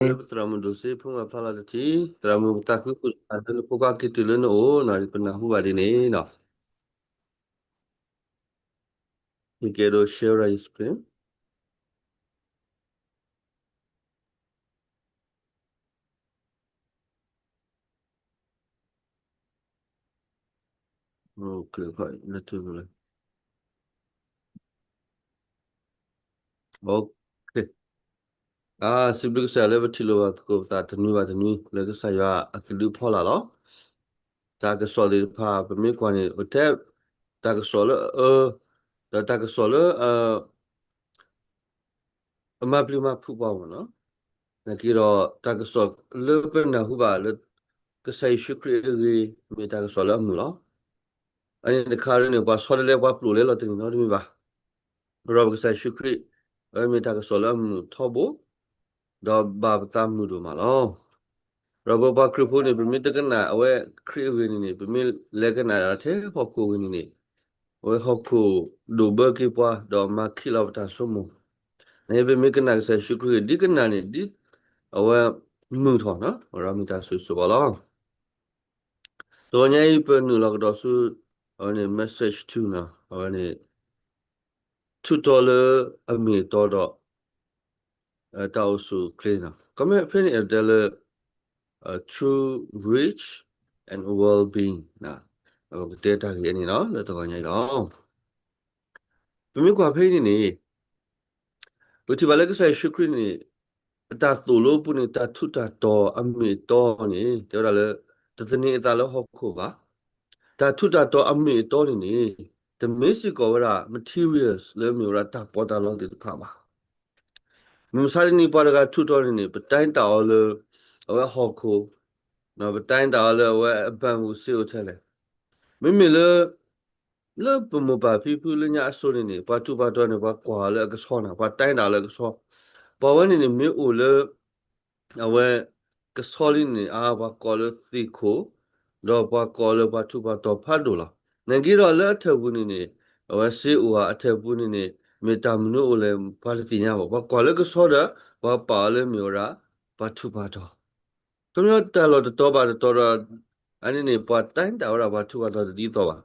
လၢပသရၣ်မုၣ်ဒိၣ်စ့ဖိမုၣ်အဖျါလီၤတထံၣ်, သရၣ်မုၣ်ပသးခုဃုာ်တၢ်လၢနဖိခွါက့ၤတုၤလၢနအိၣ်နီၤ, ပနၢ်ဟူဘၣ်ဒ်န့ၣ်နီၤ. ယကအဲၣ်ဒိး share your screen. Okay. စံးဘျုးကစၢ်ယွၤလၢပထံၣ်လိာ်ဘၣ်သကိးပသးတနွံဘၣ်တနွံ လၢကစၢ်ယွၤအကဒုးဖီလာ်လီၤ. တၢ်ကစီၣ်သ့ၣ်တဖၣ် ပမ့ၢ်ကွၢ်န့ၣ် အိၣ်ထဲတၢ်ကစီၣ်လၢအအၢ, ဒီးတၢ်ကစီၣ်လၢအ အမၤပျံၤမၤဖုးပှၤမ့ၢ်နီၤ. နာ်က့ဒီးတၢ်ကစီၣ်လၢပနၢ်ဟူဘၣ်လၢ ကစၢ်ယ့ၣ်ၡူးခရံာ်အဂ့ၢ် မ့ၢ်တၢ်ကစီၣ်လၢအမုာ်လီၤ. အန့ၣ်တခါန့ၣ် ပှၤဆီတလဲပှၤပျိာ်လဲလီၤတန့ၢ်နီတမံၤဘၣ်. ဒီးကစၢ်ယ့ၣ်ၡူးခရံာ် အဝဲမ့ၢ်တၢ်ကစီၣ်လၢအမုာ်ထီဘိ ဒီးဘၣ်ပသးမုာ်ဒိၣ်မးလီၤ. ဒီးပပှၤခရံာ်ဖိန့ၣ် ပမ့ၢ်တကနၣ်အဝဲခရံာ်အဂ့ၢ်န့ၣ်န့ၣ် ပမ့ၢ်လဲၤကနၣ်ထဲဟီၣ်ခိၣ်အဂ့ၢ်န့ၣ်န့ၣ် အဝဲဟီၣ်ခိၣ်ဒိၣ်ဘၢက့ၤပှၤ ဒီးမၤခံးလီၤပတၢ်ဆိကမိၣ်. န့ၣ် ပမ့ၢ်ကနၣ်ကစၢ်ယ့ၣ်ၡူးခရံာ် ဒ်ကနၣ်န့ၣ် ဒ်အဝဲမုာ်ထီၣ်နီၤ ဒီးမ့ၢ်တၢ်ဆိၣ်ဂ့ၤဆိၣ်ဝါလီၤ. တဂီၤညါအံၤ ပနုာ်လီၤကဒီးဆူ အဝဲန့ၣ် message two နီၤ အဝဲန့ၣ် ထူးတီၤလၢအမ့ၢ်အတီဒီး တၢ်အိၣ်ဆူၣ်အိၣ်ချ့နီၤ. ခီမ့ၢ်ဖဲန့ၣ် အတဲလၢ true rich and well-being နီၤ. ပကတဲတၢ်ဂ့ၢ်အန့ၣ်နီၤ လၢတဂီၤညါအံၤလီၤ. ပမ့ၢ်ကွၢ်ဖဲအံၤန့ၣ်န့ၣ် ပထံၣ်ဘၣ်လၢကစၢ်ယ့ၣ်ၡူးခရံာ်န့ၣ် အတၢ်သိၣ်လိပူၤန့ၣ် တၢ်ထူးတၢ်တီၤအမ့ၢ်အတီန့ၣ် တဲဝဲဒၣ်လၢ တသန့ၤအသးလၢဟီၣ်ခိၣ်ဘၣ်. တၢ်ထူးတၢ်တီၤအမ့ၢ်အတီန့ၣ်န့ၣ် တမ့ၢ်စ့ၢ်ကီးဝဲဒၣ် materials လၢမ့ၢ်ဝဲဒၣ်တၢ်ပီးတၢ်လီသ့ၣ်တဖၣ်ဘၣ်. မုၢ်မဆါတနံၤပှၤတဂၤထူးတီၤန့ၣ်န့ၣ် ပတဲတၢ်အီၤလၢ အဝဲဟီၣ်ခိၣ်, ပတဲတၢ်အီၤလၢအဝဲအဘၣ်မူစ့အိၣ်ထဲလဲၣ်. မ့မ့ၢ်လၢ လၢပမိၢ်ပၢ်ဖံဖုလၢညါအစိၤန့ၣ်န့ၣ် ပှၤထူးပှၤတီၤန့ၣ် ပှၤကွၢ်အီၤလၢအကဆီနီၤ, ပှၤတဲတၢ်အီၤလၢအကဆီ, ပှၤဝဲန့ၣ်န့ၣ် မ့ၢ်အိၣ်လၢ အဝဲ ကဆီလံန့ၣ်န့ၣ် အါ ပှၤကိးလၢသ့ၣ်ခိၣ်, ဒီးပှၤကိးလၢပှၤထူးပှၤတီၤဖးဒိၣ်လီၤ. နာ်က့ဒီးလၢအထၢၣ်ပူၤန့ၣ်န့ၣ် အဝဲစ့အိၣ်ဧါ အထၢၣ်ပူၤန့ၣ်န့ၣ် မ့ၢ်တၢ်မနုၤအိၣ်လဲၣ် ပှၤတသ့ၣ်ညါဘၣ်. ပှၤကွၢ်လၢကဆီဒီး ပှၤပာ်အီၤလၢမ့ၢ်ဝဲဒၣ် ပှၤထူးပှၤတီၤ. ခီဖျိတၢ်လီၢ်တတီၤဘၣ်တတီၤဒီး အန့ၣ်န့ၣ် ပှၤတဲတၢ်ဝဲဒၣ်ပှၤထူးပှၤတီၤတဒ်သိးဘၣ်.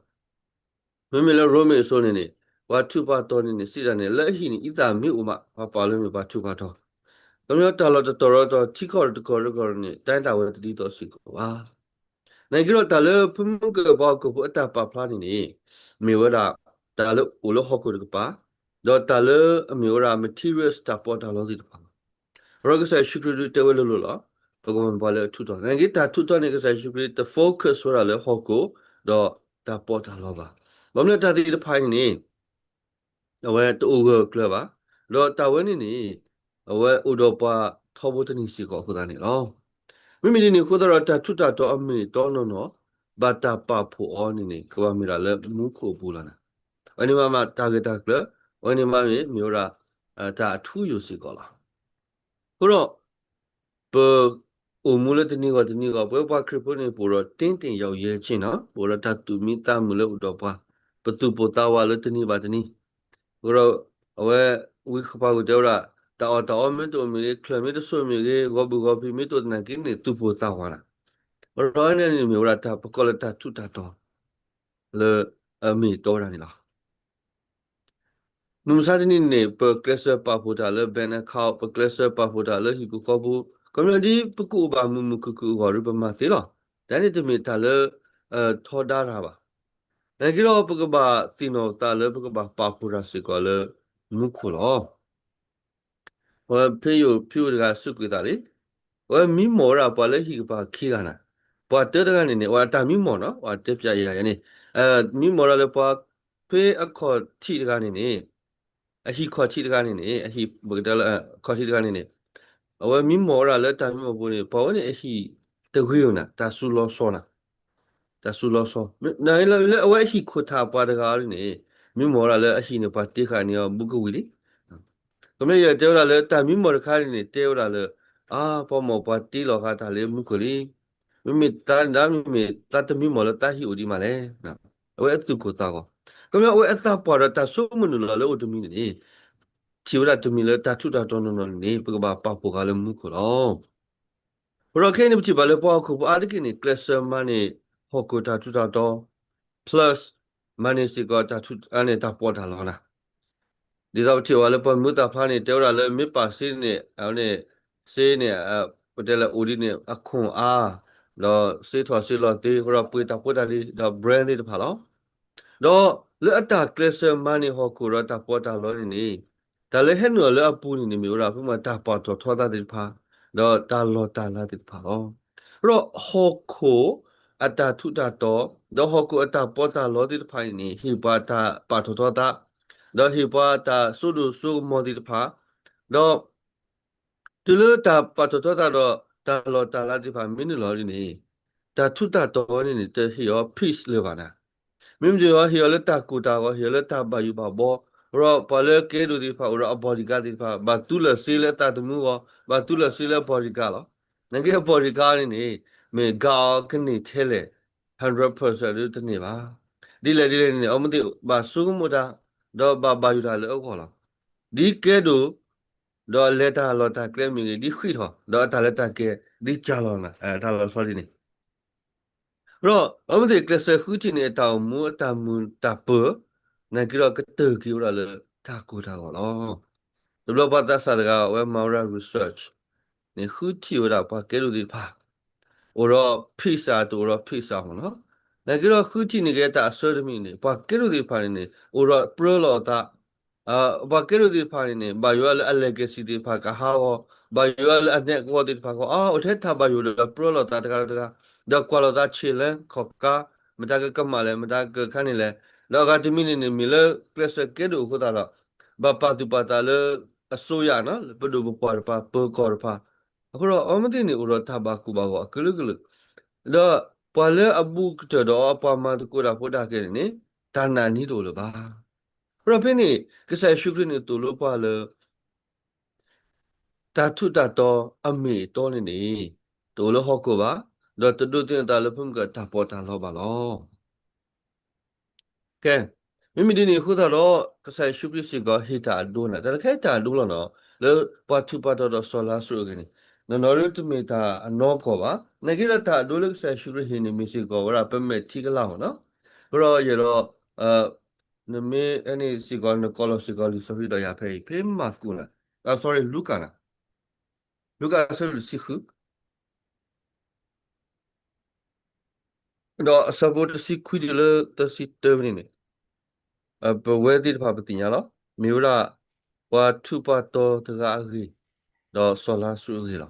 မ့မ့ၢ်လၢရိမ့ၤအစိၤန့ၣ်န့ၣ် ပှၤထူးပှၤတီၤန့ၣ်န့ၣ် စံးတၢ်န့ၣ် လၢအဟံၣ်န့ၣ် အံသၣ်မ့ၢ်အိၣ်မး ပှၤပာ်လၢမ့ၢ်ပှၤထူးပှၤတီၤ. ခီဖျိတၢ်လီၢ်တတီၤဒီးတတီၤ ထံကီၢ်တကီၢ်တကီၢ်န့ၣ် တဲတၢ်ဝဲတဒ်သိးစ့ၢ်ကီးဘၣ်. နာ်က့ဒီးတၢ်လၢဖုမူကၢၢ်ပှၤဟီၣ်ခိၣ်ဖိအတၢ်ပာ်ဖျါန့ၣ်န့ၣ် မ့ၢ်ဝဲဒၣ် တၢ်လၢအိၣ်လၢဟီၣ်ခိၣ်တကပၤ, ဒီးတၢ်လၢအမ့ၢ်ဝဲဒၣ် materials တၢ်ပီးတၢ်လီသ့ၣ်တဖၣ် ဒီးကစၢ်ယ့ၣ်ၡူးခရံာ်ဒုးတဲဝဲလိၤလိၤလီၤ. ပကမၤပှၤလၢအထူးတီၤ နာ်က့တၢ်ထူးတီၤန့ၣ် ကစၢ်ယ့ၣ်ၡူးခရံာ်တ focus ဝဲဒၣ်လၢဟီၣ်ခိၣ် ဒီးတၢ်ပီးတၢ်လီဘၣ်. ဘၣ်မနုၤတၢ်သ့ၣ်တဖၣ်အံၤန့ၣ် အဝဲတအိၣ်ဂၢၢ်ကျၢၤဘၣ်. ဒီးတၢ်ဝဲန့ၣ်န့ၣ် အဝဲအိၣ်ဒီးပှၤထီဘိတနံၤစ့ၢ်ကီးအဃိသတးန့ၣ်လီၤ. မ့မ့ၢ်ဒ်န့ၣ်အဃိသတးဒီး တၢ်ထူးတၢ်တီၤအမ့ၢ်အတီနီၢ်နီၢ် ဘၣ်တၢ်ပာ်ဖှိၣ်အီၤန့ၣ်န့ၣ် ကဘၣ်မ့ၢ်ဒၣ်လၢမူခိၣ်အပူၤလီၤနီၤ. အဝဲန့ၣ်မးမ့ၢ်တၢ်ဂ့ၢ်တၢ်ကျၢၤ, အဝဲန့ၣ်မးမ့ၢ်မ့ၢ်ဝဲဒၣ် တၢ်အထူအယိာ်စ့ၢ်ကီးလီၤ. အဃိဒီး ပအိၣ်မူလၢတနံၤဂီၢ်တနံၤဂီၢ် ပဝဲပှၤခရံာ်ဖိန့ၣ် ပအိၣ်ဒီး တင်းတင်းရောင်ရဲခြင်းနီၤ, ပအိၣ်ဒီးတၢ်သူၣ်မံသးမုာ်လၢအိၣ်ဒီးပှၤ, ပသူၣ်ပိၢ်သးဝးလၢတနံၤဘၣ်တနံၤ. အဃိဒီး အဝဲ ဝံဃပၤကတဲဝဲဒၣ် တၢ်အီၣ်တၢ်အီမ့ၢ်တအိၣ်မ့ၢ်ဂ့ၤ, ချၢၣ်မ့ၢ်တစိာ်မ့ၢ်ဂ့ၤ, ဂီၤဘုၣ်ဂီၤဖံးမ့ၢ်တအိၣ်သနာ်က့န့ၣ် သူၣ်ပိၢ်သးဝးနၤ. အဃိဒီးန့ၣ်မ့ၢ်ဝဲဒၣ်တၢ် ပကိးလၢတၢ်ထူးတၢ်တီၤ လၢအမ့ၢ်အတီဝဲဒၣ်န့ၣ်လီၤ. မုၢ်မဆါတနံၤန့ၣ် ပကျဲးစၢးပာ်ဖှိၣ်တၢ်လၢ bank account, ပကျဲးစၢးပာ်ဖှိၣ်တၢ်လၢဟံၣ်ပူၤဃီပူၤ, ခီပညီဒ်ပကအိၣ်ဘၣ်မုာ်မုာ်ခုၣ်ခုၣ်အဂီၢ်ဒီး ပမၤသ့လီၤ. တၢ်န့ၣ်တမ့ၢ်တၢ်လၢ ထီဒါတၢ်ဘၣ်. နာ်က့ဒီး ပကဘၣ်သ့ၣ်နီၣ်သးလၢပကဘၣ်ပာ်ဖှိၣ်တၢ်စ့ၢ်ကီးလၢမူခိၣ်လီၤ. အဝဲဖဲယိၤဖံအိၣ်တဂၤစူးကွံာ်သးလံ. အဝဲမံမီၢ်ဝဲဒၣ်ပှၤလၢဟံၣ်ကပၤခံဂၤနၤ. ပှၤတၢတဂၤန့ၣ်န့ၣ် အဝဲတၢ်မံမီၢ်နီၤ, ပှၤတဲပျးယၤယၤန့ၣ်, မံမီၢ်ဝဲဒၣ်လၢပှၤဖဲအခီၣ်ထံးတဂၤန့ၣ်န့ၣ်, အဟံၣ်ခီၣ်ထံးတဂၤန့ၣ်န့ၣ်, အဟံၣ်ပကတဲလၢ ခီၣ်ထံးတဂၤန့ၣ်န့ၣ်, အဝဲမံမီၢ်ဝဲဒၣ်လၢတၢ်မံမီၢ်ပူၤန့ၣ် ပှၤဝဲန့ၣ်အဟံၣ်တဂ့ၤဧိၤနၤ, တၢ်စူၤလီၤဆီနၤ. တၢ်စူၤလီၤဆီ, လၢအဝဲအဟံၣ်ခိၣ်ထးပှၤတဂၤအံၤန့ၣ်, မံမီၢ်ဝဲဒၣ်လၢအဟံၣ်န့ၣ် ပှၤတ့ဃာ်န့ၢ်အီၤဘူးကဝံၤလံ. ကမျၢၢ်ယဲၢ်တဲဝဲဒၣ်လၢတၢ်မံမီၢ်တခါန့ၣ်န့ၣ် တဲဝဲဒၣ်လၢ အါ ပှၤမီၢ်ပှၤတ့လီၤဃာ်တၢ်လၢမူခိၣ်လံ. မ့မ့ၢ်သးဒၣ် မ့မ့ၢ်သးတမံမီၢ်လၢသးဟံၣ်အိၣ်ဒံးမးလဲၣ်. အဝဲအသူၣ်ကိၢ်သးဂီၤ, ကမျၢၢ်အဝဲအသးပှၢ်ဒီးတၢ်ဆိကမိၣ်နုာ်လီၤလၢအိၣ်တမံၤန့ၣ်န့ၣ် ထံၣ်ဝဲဒၣ်တမံၤလၢတၢ်ထူးတၢ်တီၤနီၢ်နီၢ်န့ၣ် ပကဘၣ်ပာ်ဖှိၣ်ဃာ်လၢမူခိၣ်လီၤ. အဃိဒီးခဲအံၤန့ၣ် ပထံၣ်ဘၣ်လၢပှၤဟီၣ်ခိၣ်ဖိအါတက့ၢ်န့ၣ် ကျဲးစၢးမၤန့ၢ်ဟီၣ်ခိၣ်တၢ်ထူးတၢ်တီၤ plus မၤန့ၢ်စ့ၢ်ကီးတၢ်ထူး အန့ၣ် တၢ်ပီးတၢ်လီနၤ. ဒ်သိးပထံၣ်ဘၣ်လၢပှၤမူသၣ်ဖျါန့ၣ် တဲဝဲဒၣ်လၢမ့ၢ်ပာ်စ့န့ၣ် အန့ၣ် စ့န့ၣ် ပတဲလၢအိၣ်ဒ်န့ၣ် အခွန်အါ ဒီးစ့ထီၣ်စ့လီၤသ့ အဃိဒီးပှ့ၤတၢ်ဖိတၢ်လံၤ ဒီး brand သ့ၣ်တဖၣ်လီၤ. ဒီးလၢအတၢ်ကျဲးစၢးမၤန့ၢ်ဟီၣ်ခိၣ်ဒီးတၢ်ပီးတၢ်လီန့ၣ်န့ၣ် တၢ်လၢဟဲနုာ်လီၤလၢအပူၤန့ၣ်န့ၣ် မ့ၢ်ဝဲဒၣ်ဖဲမ့ၢ်တၢ်ပာ်ထီၣ်ထီသးသ့ၣ်တဖၣ် ဒီးတၢ်လီၢ်တၢ်လၤသ့ၣ်တဖၣ်လီၤ. အဃိဒီးဟီၣ်ခိၣ်အတၢ်ထူးတၢ်တီၤ ဒီးဟီၣ်ခိၣ်အတၢ်ပီးတၢ်လီသ့ၣ်တဖၣ်အံၤန့ၣ် ဟ့ၣ်ပှၤတၢ်ပာ်ထီၣ်ထီသး ဒီးဟ့ၣ်ပှၤတၢ်စိဒိၣ်စိကမီၤသ့ၣ်တဖၣ် ဒီး တုၤလၢတၢ်ပာ်ထီၣ်ထီသးဒီး တၢ်လီၢ်တၢ်လၤသ့ၣ်တဖၣ်မ့ၢ်နုာ်လီၤဒ်န့ၣ် တၢ်ထူးတၢ်တီၤဝဲန့ၣ်န့ၣ် တဟ့ၣ်အီၤ peace လၢၤဘၣ်နၤ. မ့မ့ၢ်ဒ်အံၤ ဟ့ၣ်အီၤလၢတၢ်ကိၢ်တၢ်ဂီၤ ဟ့ၣ်အီၤလၢတၢ်ဘၣ်ယိၣ်ဘၣ်ဘီ, ဒီးပှၤလၢကဲဒိၣ်သ့ၣ်တဖၣ်အိၣ်ဒီးအ bodyguard သ့ၣ်တဖၣ် ဘၣ်သူလၢာ်စ့လၢအသးသမူအဂီၢ် ဘၣ်သူလၢာ်စ့လၢ bodyguard လီၤ. နာ်က့အ bodyguard န့ၣ်န့ၣ် မ့ၢ် guard အီၤကန့ၢ်ထဲလဲၣ် hundred percent ဒ်တန့ၢ်ဘၣ်. ဒ်လဲၣ်ဒ်လဲၣ်န့ၣ် အဝဲသ့ၣ်ဘၣ်ဆိကမိၣ်တၢ် ဒီးဘၣ်ဘၣ်ယိၣ်တၢ်လၢအဂီၢ်လီၤ. ဒ်ကဲဒိၣ် ဒီးလဲၤတၢ်လီၢ်တၢ်ကျဲမ့ၢ်ဂ့ၤ ဒ်ဃံးထီၣ် ဒီးအတၢ်လဲၤတၢ်ကဲ ဒ်ကၢ်လီၤနၤ တၢ်လီၤဆီဒ်န့ၣ် ဒီးအဝဲသ့ၣ်ကျဲးစၢးဃုထံၣ်န့ၢ်အတၢ်အိၣ်မူအတၢ်မုာ်တၢ်ပၢၤ နာ်က့ဒီးကတၢၢ်က့ၤဝဲဒၣ်လၢတၢ်ကိၢ်တၢ်ဂီၤလီၤ. တဘျီပှၤသးစၢ်တဂၤ အဝဲမၤဝဲဒၣ် research န့ၣ် ဃုထံၣ်ဝဲဒၣ်ပှၤကဲဒိၣ်သ့ၣ်တဖၣ် အိၣ်ဒီး peace ဧါ တအိၣ်ဒီး peace ဧါမ့ၢ်နီၤ. နာ်က့ဒီးဃုထံၣ်န့ၢ်က့ၤတၢ်အဆၢတမံၤန့ၣ် ပှၤကဲဒိၣ်သ့ၣ်တဖၣ်န့ၣ်န့ၣ် အိၣ်ဒီးပြၢလိာ်အသး ပှၤကဲဒိၣ်သ့ၣ်တဖၣ်န့ၣ်န့ၣ် ဘၣ်ယိၣ်ဝဲလၢအ legacy သ့ၣ်တဖၣ်ကဟးဂီၤ, ဘၣ်ယိၣ်ဝဲလၢအ network သ့ၣ်တဖၣ်က အိၣ်ထဲတၢ်ဘၣ်ယိၣ်ဒီးပြၢလိာ်သးတဂၤဒီးတဂၤ, ဒီးကွၢ်လိာ်သး challenge ခီၣ်ကါ, မတၤကကမၣ်လဲၣ်, မတၤကခါန့ၣ်လဲၣ်, ဒီးအဂၤတမံၤန့ၣ်န့ၣ် မ့ၢ်လၢကျဲးစၢးကဲဒိၣ်အဃိသတးဒီး ဘၣ်ပာ်သူၣ်ပာ်သးလၢအစိုးရန့ၣ် ပဒိၣ်ပပှၢ်တဖၣ် ပၢၤကီၢ်တဖၣ်, အဃိဒီးအဝဲသ့ၣ်န့ၣ် အိၣ်ဒီးတၢ်ဘၣ်ကိၢ်ဘၣ်ဂီၤအကလုာ်ကလုာ်, ဒီးပှၤလၢအဘူးကတၢၢ်ဒီးအပှၤမၤသကိးတၢ်ဖိတၢ်ကဲန့ၣ်န့ၣ် တၢ်နာ်န့ၢ်တအိၣ်လၢၤဘၣ်. အဃိဒီးဖဲန့ၣ် ကစၢ်ယ့ၣ်ၡူးခရံာ်န့ၣ်သိၣ်လိပှၤလၢ တၢ်ထူးတၢ်တီၤအမ့ၢ်အတီန့ၣ်န့ၣ် တအိၣ်လၢဟီၣ်ခိၣ်ဘၣ်, ဒီးတဒိးသန့ၤသးလၢဖဲမုၢ်ကတၢၢ်တၢ်ပီးတၢ်လီဘၣ်လီၤ. ကဲ, မ့မ့ၢ်ဒ်န့ၣ်အဃိသတးဒီး ကစၢ်ယ့ၣ်ၡူးခရံာ်စ့ၢ်ကီးဟ့ၣ်တၢ်အဒိနၤ, တၢ်တခါအံၤတၢ်အဒိလီၤနီၤ, လၢပှၤထူးပှၤတီၤဒီးစီၤလါစရူးအဂ့ၢ်န့ၣ်, နီၢ်နီၢ်ဒ်တမ့ၢ်တၢ်အနီကီၢ်ဘၣ်. နာ်က့ဒီးတၢ်အဒိလၢကစၢ်ယ့ၣ်ၡူးခရံာ်ဟ့ၣ်န့ၣ် မ့ၢ်စ့ၢ်ကီးဝဲဒၣ်ပမဲာ်ထံကလါမ့ၢ်နီၤ. အဃိဒီးယဲဒီး နမ့ၢ်အဲန့ၣ်စ့ၢ်ကီး နကိးလီၤစ့ၢ်ကီးလံာ်စီဆှံဒီးယၤဖဲအံၤ ဖဲမၢ်ကူးနၤ, အ sorry လူၤကၣ်နၤ, လူၤကၣ်အဆၢဒိၣ်တဆံဃု ဒီးအဆၢဖိတဆံခွံတုၤလၢသၢဆံတၢဖဲန့ၣ်န့ၣ်, ပဝဲသ့ၣ်တဖၣ်ပသ့ၣ်ညါလီၤ. မ့ၢ်ဝဲဒၣ် ပှၤထူးပှၤတီၤတဂၤအဂ့ၢ်, ဒီးစီၤလါစရူးအဂ့ၢ်လီၤ.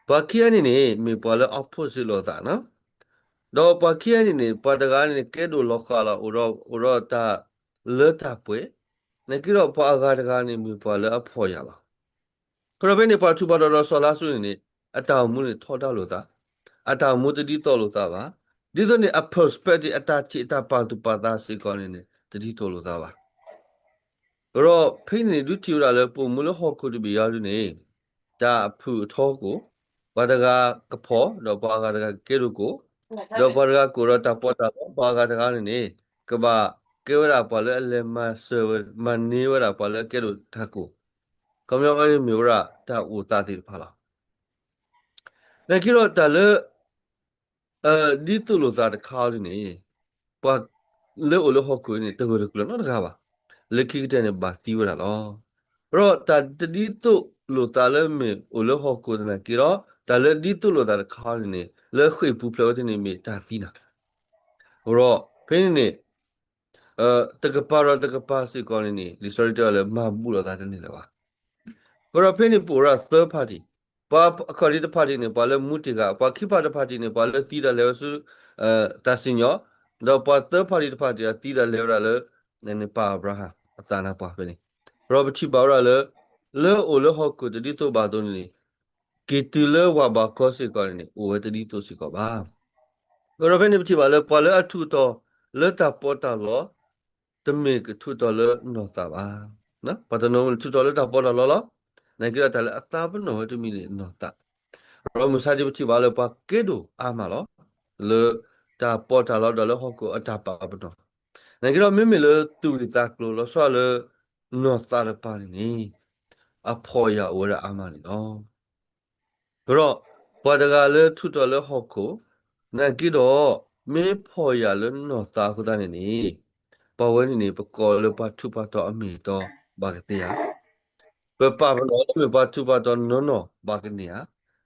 ပှၤခံဂၤန့ၣ်န့ၣ် မ့ၢ်ပှၤလၢ opposite လိာ်သးနီၤ. ဒီးပှၤခံဂၤန့ၣ်န့ၣ် ပှၤတဂၤန့ၣ် ကဲဒိၣ်လီၤဃာ်လီၤ အိၣ်ဒီးတၢ်လၢတၢ်ပှဲၤ, နာ်က့ဒီးပှၤအဂၤတဂၤန့ၣ် မ့ၢ်ပှၤလၢအဖှီၣ်ယာ်လီၤ. အဃိဒီးဖဲန့ၣ် ပှၤထူးပှၤတီၤဒီးစီၤလါစရူးန့ၣ်န့ၣ် အတၢ်အိၣ်မူန့ၣ်ထီဒါလိာ်သး, အတၢ်အိၣ်မူတဒ်သိးလိာ်သးဘၣ်. ဒ်သိးန့ၣ် အ perspective အတၢ်ထံၣ်အတၢ်ပာ်သူၣ်ပာ်သးစ့ၢ်ကီးန့ၣ်န့ၣ် တဒ်သိးလိာ်သးဘၣ်. အဃိဒီးဖဲန့ၣ်န့ၣ် ဒုးထံၣ်ဝဲဒၣ်လၢပအိၣ်မူလၢဟီၣ်ခိၣ်တဘ့ၣ်အံၤဒ်န့ၣ် တၢ်အဖုၣ်အထီကိၣ်, ပှၤတဂၤကဖှီၣ် ဒီးပှၤအဂၤတဂၤကကဲဒိၣ်ကိၣ်, ဒီးပှၤတဂၤကိၣ်ဒီးတၢ်ပီးတၢ်လီ, ပှၤအဂၤတဂၤန့ၣ်န့ၣ် ကဘၣ်ကဲဝဲဒၣ်ပှၤလၢအလဲၤမၤစၢၤဝဲ မၤန့ၢ်ဝဲဒၣ်ပှၤလၢအကဲဒိၣ်တၢ်ကိၣ်, ခီပညီဝဲန့ၣ်မ့ၢ်ဝဲဒၣ်တၢ်အိၣ်သးသ့ၣ်တဖၣ်လီၤ. နာ်က့ဒီးတၢ်လၢ ဒ်သိးလိာ်သးတခါအံၤဒ်န့ၣ် ပှၤလၢအိၣ်လၢဟီၣ်ခိၣ်အံၤန့ၣ် တဂၢၢ်တကျၢၤနီတဂၤဘၣ်. လၢခံကတၢၢ်န့ၣ် ဘၣ်သံဝဲဒၣ်လီၤ. ဒီးတၢ်တဒ်သိးလိာ်သးလၢမ့ၢ်အိၣ်လၢဟီၣ်ခိၣ်သနာ်က့ဒီး တၢ်လၢဒ်သိးလိာ်သးတခါအံၤန့ၣ် လၢဃ့ၢ်ပူၤဖျဲးဝဲသ့ၣ်န့ၣ်မ့ၢ်တၢ်သံနၤ. ဒီးဖဲန့ၣ်န့ၣ် တကပၤဒီးတကပၤစ့ၢ်ကီးန့ၣ်န့ၣ် လံာ်စီဆှံတဲဝဲလၢမၤဘူၣ်လိာ်သးတန့ၢ်လၢၤဘၣ်. အဃိဒီးဖဲန့ၣ်ပအိၣ်ဒီး third party, ပှၤအခီၣ်ထံးတဖၣ်တံၢ်န့ၣ် ပှၤလၢမူတ့ၢ်ဃာ်, ပှၤခံဖၣ်တဖၣ်တံၢ်န့ၣ် ပှၤလၢသံဒီးလဲၤဝဲဆူ တၢ်စံၣ်ညီၣ်, ဒီးပှၤ third party တဖၣ်တံၢ်အသံဒီးလဲၤဝဲဒၣ်လၢ ပၢ်အၤဘြၤဟၣ်အသးနါပှၢ်ဖဲန့ၣ်, ဒီးပထံၣ်ဘၣ်ဝဲဒၣ်လၢ လၢအိၣ်လၢဟီၣ်ခိၣ်တဒ်သိးဘၣ်အသိးန့ၣ်န့ၣ် က့ၤတုၤလၢဝၤဘးကီစ့ၢ်ကီးန့ၣ်န့ၣ် အိၣ်ဝဲတဒ်သိးစ့ၢ်ကီးဘၣ်. အဃိဒီးဖဲန့ၣ်ပထံၣ်ဘၣ်လၢ ပှၤလၢအထူးအတီၤလၢတၢ်ပီးတၢ်လီ တမ့ၢ်ကထူးတီၤလၢနီၢ်သးဘၣ်. ပှၤတနီၤထူးတီၤလၢတၢ်ပီးတၢ်လီလီၤ. နာ်က့ဒီးတၢ်လၢအသးပနီၣ်ဝဲတမံၤန့ၣ်နီၢ်သး. ဒီးမုၢ်ဆါတံၢ်ပထံၣ်ဘၣ်လၢပှၤကဲဒိၣ်အါမးလီၤ. လၢတၢ်ပီးတၢ်လီဒီးလၢဟီၣ်ခိၣ်အတၢ်ပာ်ပနီၣ်. နာ်က့ဒီးမ့မ့ၢ်လၢသူၣ်ဂ့ၢ်သးကျိၤလီၤဆီလၢ နီၢ်သးတပၤန့ၣ်န့ၣ် အဖှီၣ်ယာ်အိၣ်ဝဲဒၣ်အါမးန့ၣ်လီၤ. ဒီးပှၤတဂၤလၢထူးထီၣ်လၢဟီၣ်ခိၣ် နာ်က့ဒီး မ့ၢ်ဖှီၣ်ယာ်လၢနီၢ်သးအဃိသတးန့ၣ်န့ၣ် ပှၤဝဲန့ၣ်န့ၣ် ပကိးလၢပှၤထူးပှၤတီၤအမ့ၢ်အတီဘၣ်ကသ့ဧါ. ပပာ်ပနီၣ်လၢမ့ၢ်ပှၤထူးပှၤတီၤနီၢ်နီၢ်ဘၣ်ကန့ၢ်ဧါ.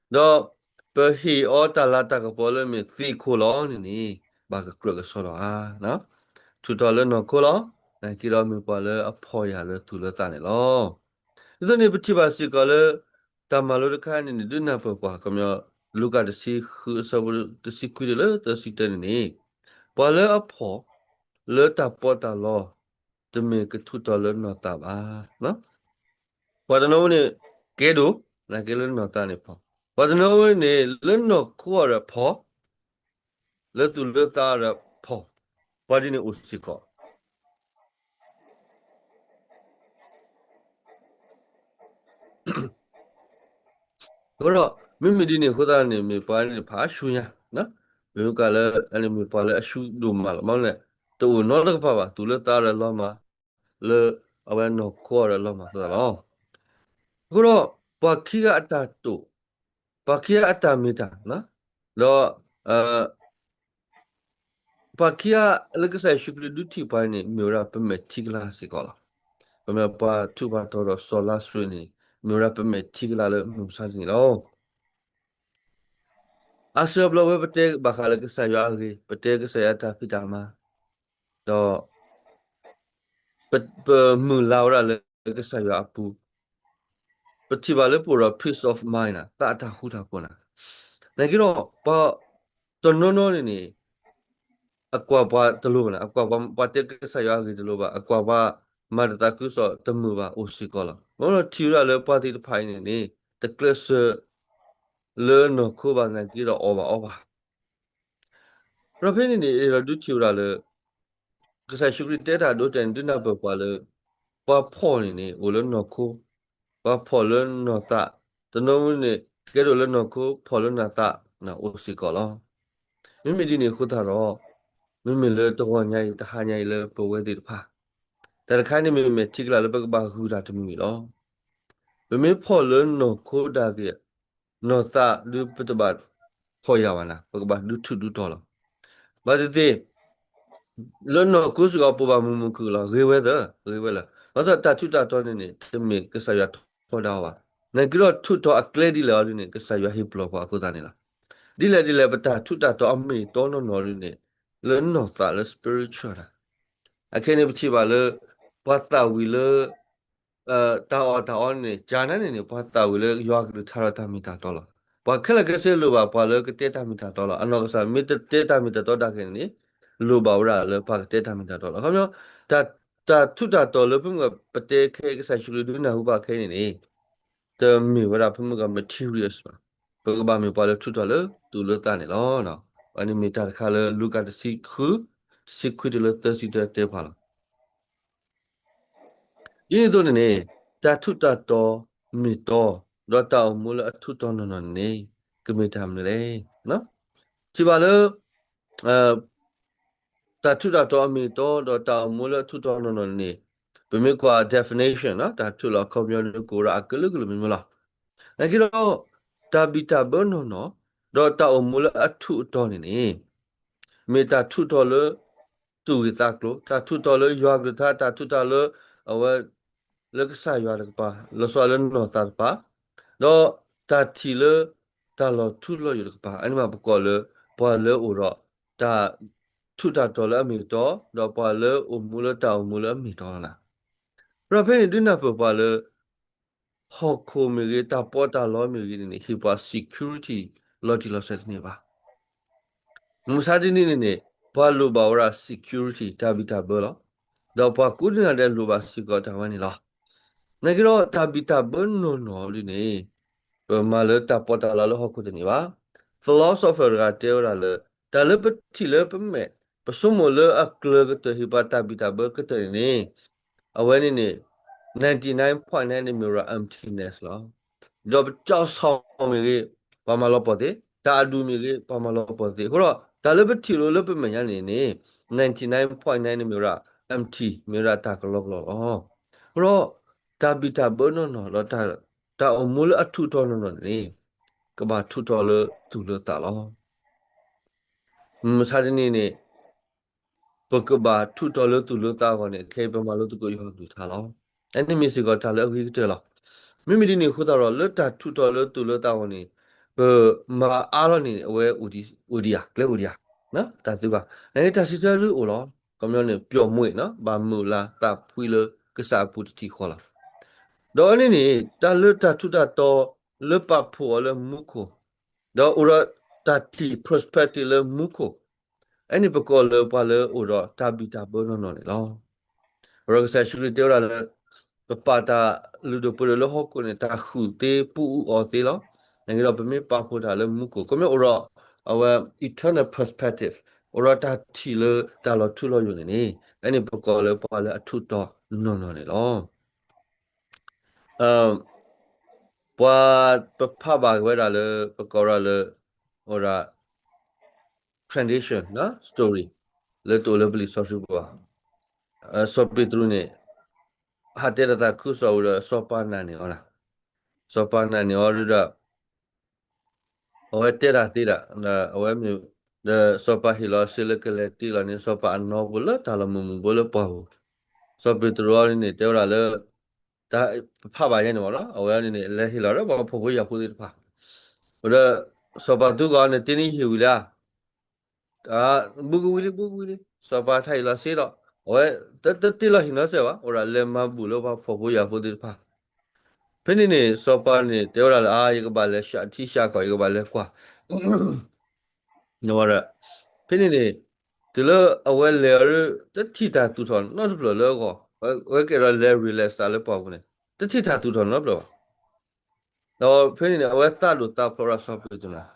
ဒီးပဟ့ၣ်အီၤတၢ်လၤတၢ်ကပီၤလၢမ့ၢ်သ့ၣ်ခိၣ်လီၤန့ၣ်န့ၣ် ဘၣ်ကကြၢးကစီဒီဧါ. ထူးထီၣ်လၢနီၢ်ခိလီၤ. နာ်က့ဒီးမ့ၢ်ပှၤလၢအဖှီၣ်ယာ်လၢသူၣ်လၢသးန့ၣ်လီၤ. ဒ်သိးန့ၣ် ပထံၣ်ဘၣ်စ့ၢ်ကီးလၢ တၢ်မၤလိတခါန့ၣ်န့ၣ် ဒုးနၢ်ပၢၢ်ပှၤ ကီမီ လူၤကၣ်တဆံဃုအဆၢဖိတဆံခွံတုၤလၢသၢဆံတၢန့ၣ်န့ၣ် ပှၤလၢအဖှီၣ်လၢတၢ်ပီးတၢ်လီ တမ့ၢ်ကထူးထီၣ်လၢနီၢ်သးဘၣ်. ပှၤတနီၤန့ၣ် ကဲဒိၣ် နာ်က့လၢနီၢ်သးန့ၣ်ဖှီၣ်, ပှၤတနီၤန့ၣ် လၢနီၢ်ခိအီၤဒီးဖှီၣ်, လၢသူၣ်လၢသးဒီးဖှီၣ်, ပှၤဒ်န့ၣ်အိၣ်စ့ၢ်ကီး. အဃိဒီး မ့မ့ၢ်ဒ်န့ၣ်အဃိသတးန့ၣ် မ့ၢ်ပှၤန့ၣ်ဖးဆူညါ, မ့ၢ်ကလၢ မ့ၢ်ပှၤလၢအဆူဒိၣ်မးလီၤ. မ့ၢ်လဲၣ် တအိၣ်နီတကပၤဘၣ် သူၣ်လၢသးဒီးလီၤမၢ်, လၢအဝဲနီၢ်ခိအီၤဒီးလီၤမၢ်အဃိသတးလီၤ. အဃိဒီး ပှၤခံဂၤအတၢ်တိာ်, ပှၤခံဂၤအတၢ်မ့ၢ်တၢ်, ဒီး ပှၤခံဂၤလၢကစၢ်ယ့ၣ်ၡူးခရံာ်ဒုးထံၣ်ပှၤန့ၣ် မ့ၢ်ဝဲဒၣ်ပမဲာ်ထံကလၤစ့ၢ်ကီးလီၤ. ပမ့ၢ်ပှၤထူးပှၤတီၤဒီးစီၤလါစရူးန့ၣ် မ့ၢ်ဝဲဒၣ်ပမဲာ်ထံကလၤလၢမုၢ်မဆါတနံၤလီၤ. အါစုအါဘျီဝဲပတဲဘၣ်ဃးလၢကစၢ်ယွၤအဂ့ၢ်, ပတဲကစၢ်ယွၤအတၢ်ဖံးတၢ်မၤ, ဒီး ပမုၢ်လၢ်ဝဲဒၣ်လၢကစၢ်ယွၤအပူၤ, ပထံၣ်ဘၣ်လၢပအိၣ်ဒီး peace of mind သးအတၢ်ဃူတၢ်ဖိးနၤ, နာ်က့ဒီး ပှၤတနီၤနီၤန့ၣ်န့ၣ် အကွၢ်ပှၤတလိၤဘၣ်နၤ, အကွၢ်ပှၤ ပှၤတဲကစၢ်ယွၤအဂ့ၢ်တလိၤဘၣ်, အကွၢ်ပှၤမၤတၢ်သးခုကစီၣ်တမုာ်ဘၣ်အိၣ်စ့ၢ်ကီးလီၤ. မ့ၢ်ထံၣ်ဝဲဒၣ်လၢပှၤသ့ၣ်တဖၣ်အံၤန့ၣ်န့ၣ် တကျဲးစၢးလၢနီၢ်ခိဘၣ် နာ်က့ဒီးအီၣ်ဘၣ်အီဘၣ် ဒီးဖဲန့ၣ်န့ၣ် အဲၣ်ဒိးဒုးထံၣ်ဝဲဒၣ်လၢ ကစၢ်ယ့ၣ်ၡူးခရံာ်တဲတၢ်ဒိတဲာ်န့ၣ် ဒုးနၢ်ပၢၢ်ပှၤလၢ ပှၤဖှီၣ်န့ၣ်န့ၣ် အိၣ်လၢနီၢ်ခိ, ပှၤဖှီၣ်လၢနီၢ်သး, တနီၤန့ၣ် ကဲထီၣ်လၢနီၢ်ခိ ဖှီၣ်လၢနီၢ်သး အိၣ်စ့ၢ်ကီးလီၤ. မ့မ့ၢ်ဒ်န့ၣ်အဃိသတးဒီး မ့မ့ၢ်လၢတဂီၤညါအံၤ တဟါညါအံၤလၢပဝဲသ့ၣ်တဖၣ် တၢ်တခါန့ၣ်မ့ၢ် မဲာ်ထံကလၤလၢပကဘၣ်ဂုာ်တၢ်တမံၤမံၤလီၤ. ပမ့ၢ်ဖှီၣ်လၢနီၢ်ခိဒၣ်က့ၤ နီၢ်သးဒုးပတဘၣ်ဖှီၣ်ယာ်ဘၣ်နၤ, ပကဘၣ်ဒုးထူးဒုးတီၤလီၤ. ဘၣ်သ့ၣ်သ့ၣ် လၢနီၢ်ခိစ့ၢ်ကီး ပှၤဘၣ်မုာ်မုာ်ခုၣ်လီၤ, ဂ့ၤဝဲသၢ, ဂ့ၤဝဲလၢ, ဘၣ်ဆၣ်တၢ်ထူးတၢ်တီၤန့ၣ်န့ၣ် တမ့ၢ်ကစၢ်ယွၤထီဒါအီၤဘၣ်. နာ်က့ဒီးထုးထီၣ်အကျဲဒ်လဲၣ်အီၤဒ်န့ၣ် ကစၢ်ယွၤဟ့ၣ်ပလီၢ်ပှၤအဃိသတးန့ၣ်လီၤ. ဒ်လဲၣ်ဒ်လဲၣ် ပတၢ်ထူးတၢ်တီၤအမ့ၢ်အတီနီၢ်နီၢ်ဒ်န့ၣ် လၢနီၢ်သးလၢ spiritual တၢ် အခဲန့ၣ်ပထံၣ်ဘၣ်လၢ ပှၤသးဝံၤလၢ တၢ်အီၣ်တၢ်အီန့ၣ် ကနၤန့ၣ်န့ၣ် ပှၤသးဝံၤလၢယွၤကလုၢ်ကထါဒီးတၢ်မ့ၢ်တၢ်တီလီၤ. ပှၤခဲလၢာ်ခဲဆ့လိၣ်ဘၣ်ပှၤလၢကတဲတၢ်မ့ၢ်တၢ်တီလီၤ. အနီၢ်ကစၢ်မ့ၢ်တတဲတၢ်မ့ၢ်တၢ်တီဒၣ်က့ၤန့ၣ်န့ၣ် လိၣ်ဘၣ်ဝဲဒၣ်လၢပှၤကတဲတၢ်မ့ၢ်တၢ်တီလီၤ. ခီပညီ တၢ်ထူးတၢ်တီၤလၢဖဲမုၢ်ဂီၤပတဲခဲအံၤ ကစၢ်ယ့ၣ်ၡူးခရံာ်ဒုးနၢ်ဟူဘၣ်ခဲအံၤန့ၣ်န့ၣ် တမ့ၢ်ဝဲဒၣ်ဖဲမုၢ်ဂီၤ materials ဘၣ်. ပကဘၣ်မ့ၢ်ပှၤလၢထူးထီၣ်လၢသူၣ်လၢသးန့ၣ်လီၤ. အန့ၣ်မ့ၢ်တၢ်တခါလၢလူၤကၣ်တဆံဃု တဆံခွံတုၤလၢသၢဆံတၢတဲပှၤလီၤ. ဒ်န့ၣ်အသိးန့ၣ်န့ၣ် တၢ်ထူးတၢ်တီၤမ့ၢ်တီ ဒီးတၢ်အိၣ်မူလၢအထူးတီၤနီၢ်နီၢ်န့ၣ်န့ၣ် ကမ့ၢ်တၢ်မနုၤလဲၣ်. ထံၣ်ဘၣ်လၢ တၢ်ထူးတၢ်တီၤအမ့ၢ်အတီ ဒီးတၢ်အိၣ်မူလၢအထူးတီၤနီၢ်နီၢ်န့ၣ် ပမ့ၢ်ကွၢ် definition တၢ်ထူးလီၤအခီပညီန့ၣ် ကအိၣ်ဝဲဒၣ်အကလုာ်ကလုာ်မံၤမံၤလီၤ. နာ်က့ဒီး တၢ်ဘံၣ်တၢ်ဘၢနီၢ်နီၢ် ဒီးတၢ်အိၣ်မူလၢအထူးအတီၤန့ၣ်န့ၣ် မ့ၢ်တၢ်ထူးတီၤလၢ သူၣ်ဂ့ၢ်သးကျိၤ, တၢ်ထူးတီၤလၢယွၤကလုၢ်ကထါ, တၢ်ထူးတီၤလၢ အဝဲ လၢကစၢ်ယွၤတကပၤ, လီၤဆီလၢနီၢ်သးတကပၤ, ဒီးတၢ်ထံၣ်လၢ တၢ်လီၤထူလီၤယိာ်တကပၤ, အန့ၣ်မးပကိးလၢ ပှၤလၢအအိၣ်ဒီး တၢ်ထူးတၢ်တီၤလၢအမ့ၢ်အတီ, ဒီးပှၤလၢအိၣ်မူလၢတၢ်အိၣ်မူလၢအမ့ၢ်အတီလီၤ. ဒီးဖဲန့ၣ်ဒုးနၢ်ပၢၢ်ပှၤလၢ ဟီၣ်ခိၣ်မ့ၢ်ဂ့ၤ, တၢ်ပီးတၢ်လီမ့ၢ်ဂ့ၤန့ၣ်န့ၣ် ဟ့ၣ်ပှၤ security လီၤတံၢ်လီၤဆဲးတန့ၢ်ဘၣ်. မုၢ်မဆါတနံၤန့ၣ်န့ၣ် ပှၤလိၣ်ဘၣ်ဝဲဒၣ် security တၢ်ဘံၣ်တၢ်ဘၢလီၤ. ဒီးပှၤကိးဒံးနၤဒဲးလိၣ်ဘၣ်စ့ၢ်ကီးတၢ်ဝဲန့ၣ်လီၤ. နာ်က့ဒီးတၢ်ဘံၣ်တၢ်ဘၢနီၢ်နီၢ်ဒ်န့ၣ် ပမၤလၢတၢ်ပီးတၢ်လီလၢဟီၣ်ခိၣ်တန့ၢ်ဘၣ်. philosopher တဂၤတဲဝဲဒၣ်လၢ တၢ်လၢပထံၣ်လၢပမဲာ် ပဆိကမိၣ်လၢအကျၢၤကတၢၢ်ဟ့ၣ်ပှၤတၢ်ဘံၣ်တၢ်ဘၢကတၢၢ်န့ၣ်န့ၣ် အဝဲန့ၣ်န့ၣ် ninety nine point nine န့ၣ်မ့ၢ်ဝဲဒၣ် emptiness လီၤ. ဒီးပကၠီဆီၣ်မ့ၢ်ဂ့ၤ ပှၤမၤလီၤပီၢ်သ့, တၢ်အဒူၣ်မ့ၢ်ဂ့ၤ ပှၤမၤလီၤပီၢ်သ့. အဃိဒီး တၢ်လၢပထံၣ်လိာ်လၢပမဲာ်ညါန့ၣ်န့ၣ် ninety nine point nine န့ၣ်မ့ၢ်ဝဲဒၣ် empty မ့ၢ်ဝဲဒၣ်တၢ်ကလီကလီလီၤ. အဃိဒီး တၢ်ဘံၣ်တၢ်ဘၢနီၢ်နီၢ် ဒီးတၢ်အိၣ်မူလၢအထူးထီၣ်နီၢ်နီၢ်န့ၣ် ကဘၣ်ထူးထီၣ်လၢသူၣ်လၢသးလီၤ. မုၢ်မဆါတနံၤန့ၣ် ပကဘၣ်ထူးထီၣ်လၢသူၣ်လၢသးအဂီၢ်န့ၣ် ခဲအံၤပမၤလိသကိးယွၤကလုၢ်ကထါလီၤ. အန့ၣ်မ့ၢ်စ့ၢ်ကီးတၢ်လၢအဂ့ၤကတၢၢ်လီၤ. မ့မ့ၢ်ဒ်န့ၣ်အဃိသတးဒီး လၢတၢ်ထူးထီၣ်လၢသူၣ်လၢသးအဂီၢ်န့ၣ် ပမၤအါလီၤန့ၣ် အဝဲအိၣ်ဒံးဧါ, ကျဲအိၣ်ဒံးဧါ, တၢ်သ့ဘၣ်. နတၢ်စံးဆၢဒ်အိၣ်လီၤ. ခီပညီန့ၣ် ပျော်မွေ့ ဘၣ်မုာ်လၤသးဖှံလၢကစၢ်အပူၤတထံၣ်ဃီလီၤ. ဒီးအန့ၣ်န့ၣ် တၢ်လၢတၢ်ထူးတၢ်တီၤလၢပာ်ဖှိၣ်အီၤလၢမူခိၣ်, ဒီးအိၣ်ဒီးတၢ်ထံၣ် perspective လၢမူခိၣ် အန့ၣ်ပကိးလၢပှၤလၢအိၣ်ဒီးတၢ်ဘံၣ်တၢ်ဘၢနီၢ်နီၢ်န့ၣ်လီၤ. အဃိဒီးကစၢ်ယ့ၣ်ၡူးခရံာ်တဲဝဲဒၣ်လၢ ပပာ်တၢ်လုၢ်ဒိၣ်ပှ့ၤဒိၣ်လၢဟီၣ်ခိၣ်န့ၣ် တၢ်ဃုာ်သ့ပူအူအီၤသ့လီၤ. နာ်က့ဒီးပမ့ၢ်ပာ်ဖှိၣ်တၢ်လၢမူခိၣ် ခီပညီအိၣ်ဒီး အဝဲ eternal perspective အိၣ်ဒီးတၢ်ထံၣ်လၢတၢ်လီၤထူလီၤယိာ်န့ၣ်န့ၣ် အန့ၣ်ပကိးလၢပှၤလၢအထူးတီၤနီၢ်နီၢ်န့ၣ်လီၤ. ပှၤပဖးဘၣ်က့ၤဝဲဒၣ်လၢ ပကိးဝဲဒၣ်လၢ အိၣ်ဒၣ် tradition story လၢတအိၣ်လၢပလံာ်စီဆှံပူၤဘၣ်. စီၤပ့းတရူးန့ၣ် ဟးတဲတၢ်သးခုကစီၣ်ဝံၤဒီး စီၤပၤနာ်န့ၢ်အီၤ, စီၤပၤနာ်န့ၢ်အီၤဒီး အဝဲတဲတၢ်သ့ဒၣ် အဝဲမ့ၢ် ဒီးစီၤပၤဟ့ၣ်လီၤစ့လၢကလဲၤတ့ၢ်လီၤန့ၢ် စီၤပၤအနီၢ်ပူၤလၢတၢ်လီၢ်မုၢ်မုၢ်ဘိလၢပှၢ်ပူၤ, စီၤပ့းတရူးအံၤန့ၣ် တဲဝဲဒၣ်လၢ တၢ်ပဖးဘၣ်ယဲန့ၣ်မ့ၢ်နီၤ အဝဲန့ၣ်န့ၣ် လဲၤဟ့ၣ်လီၤဒီးပှၤဖှီၣ်ဖိယာ်ဖိသ့ၣ်တဖၣ်, ဒီးစီၤပၤသူကီးန့ၣ် တ့န့ၢ်ယဟ့ၣ်ဝံၤလံဧါ ဘူးကဝံၤလံ ဘူးကဝံၤလံ စီၤပၤထါဟ့ၣ်လီၤစ့ဒီး အဝဲ တတ့လီၤဟံၣ်နီၤစဲးဘၣ် အိၣ်ဒၣ်လဲၤမၤဘူၣ်လၢပှၤဖှီၣ်ဖိယာ်ဖိသ့ၣ်တဖၣ်, ဖဲန့ၣ်န့ၣ် စီၤပၤန့ၣ် တဲဝဲဒၣ်လၢ အါ ယကဘၣ်လဲၤဆှးထံဆှးကီၢ် ယကဘၣ်လဲၤကွၢ် ဖဲန့ၣ်န့ၣ် တုၤလၢအဝဲလဲၤအီၤ တထံၣ်တၢ်သူၣ်ထီၣ်နီတဖျၢၣ်လၢအဂီၢ်, အဝဲကအဲၣ်ဒိးလဲၤ relax သးလၢပှၢ်ပူၤန့ၣ် တထံၣ်တၢ်သူၣ်ထီၣ်နီတဖျၢၣ်ဘၣ်. ဒီးဖဲန့ၣ်န့ၣ် အဝဲသးဒိၣ်သးဖျိးဒီးစီၤပ့းတရူးန့ၣ်,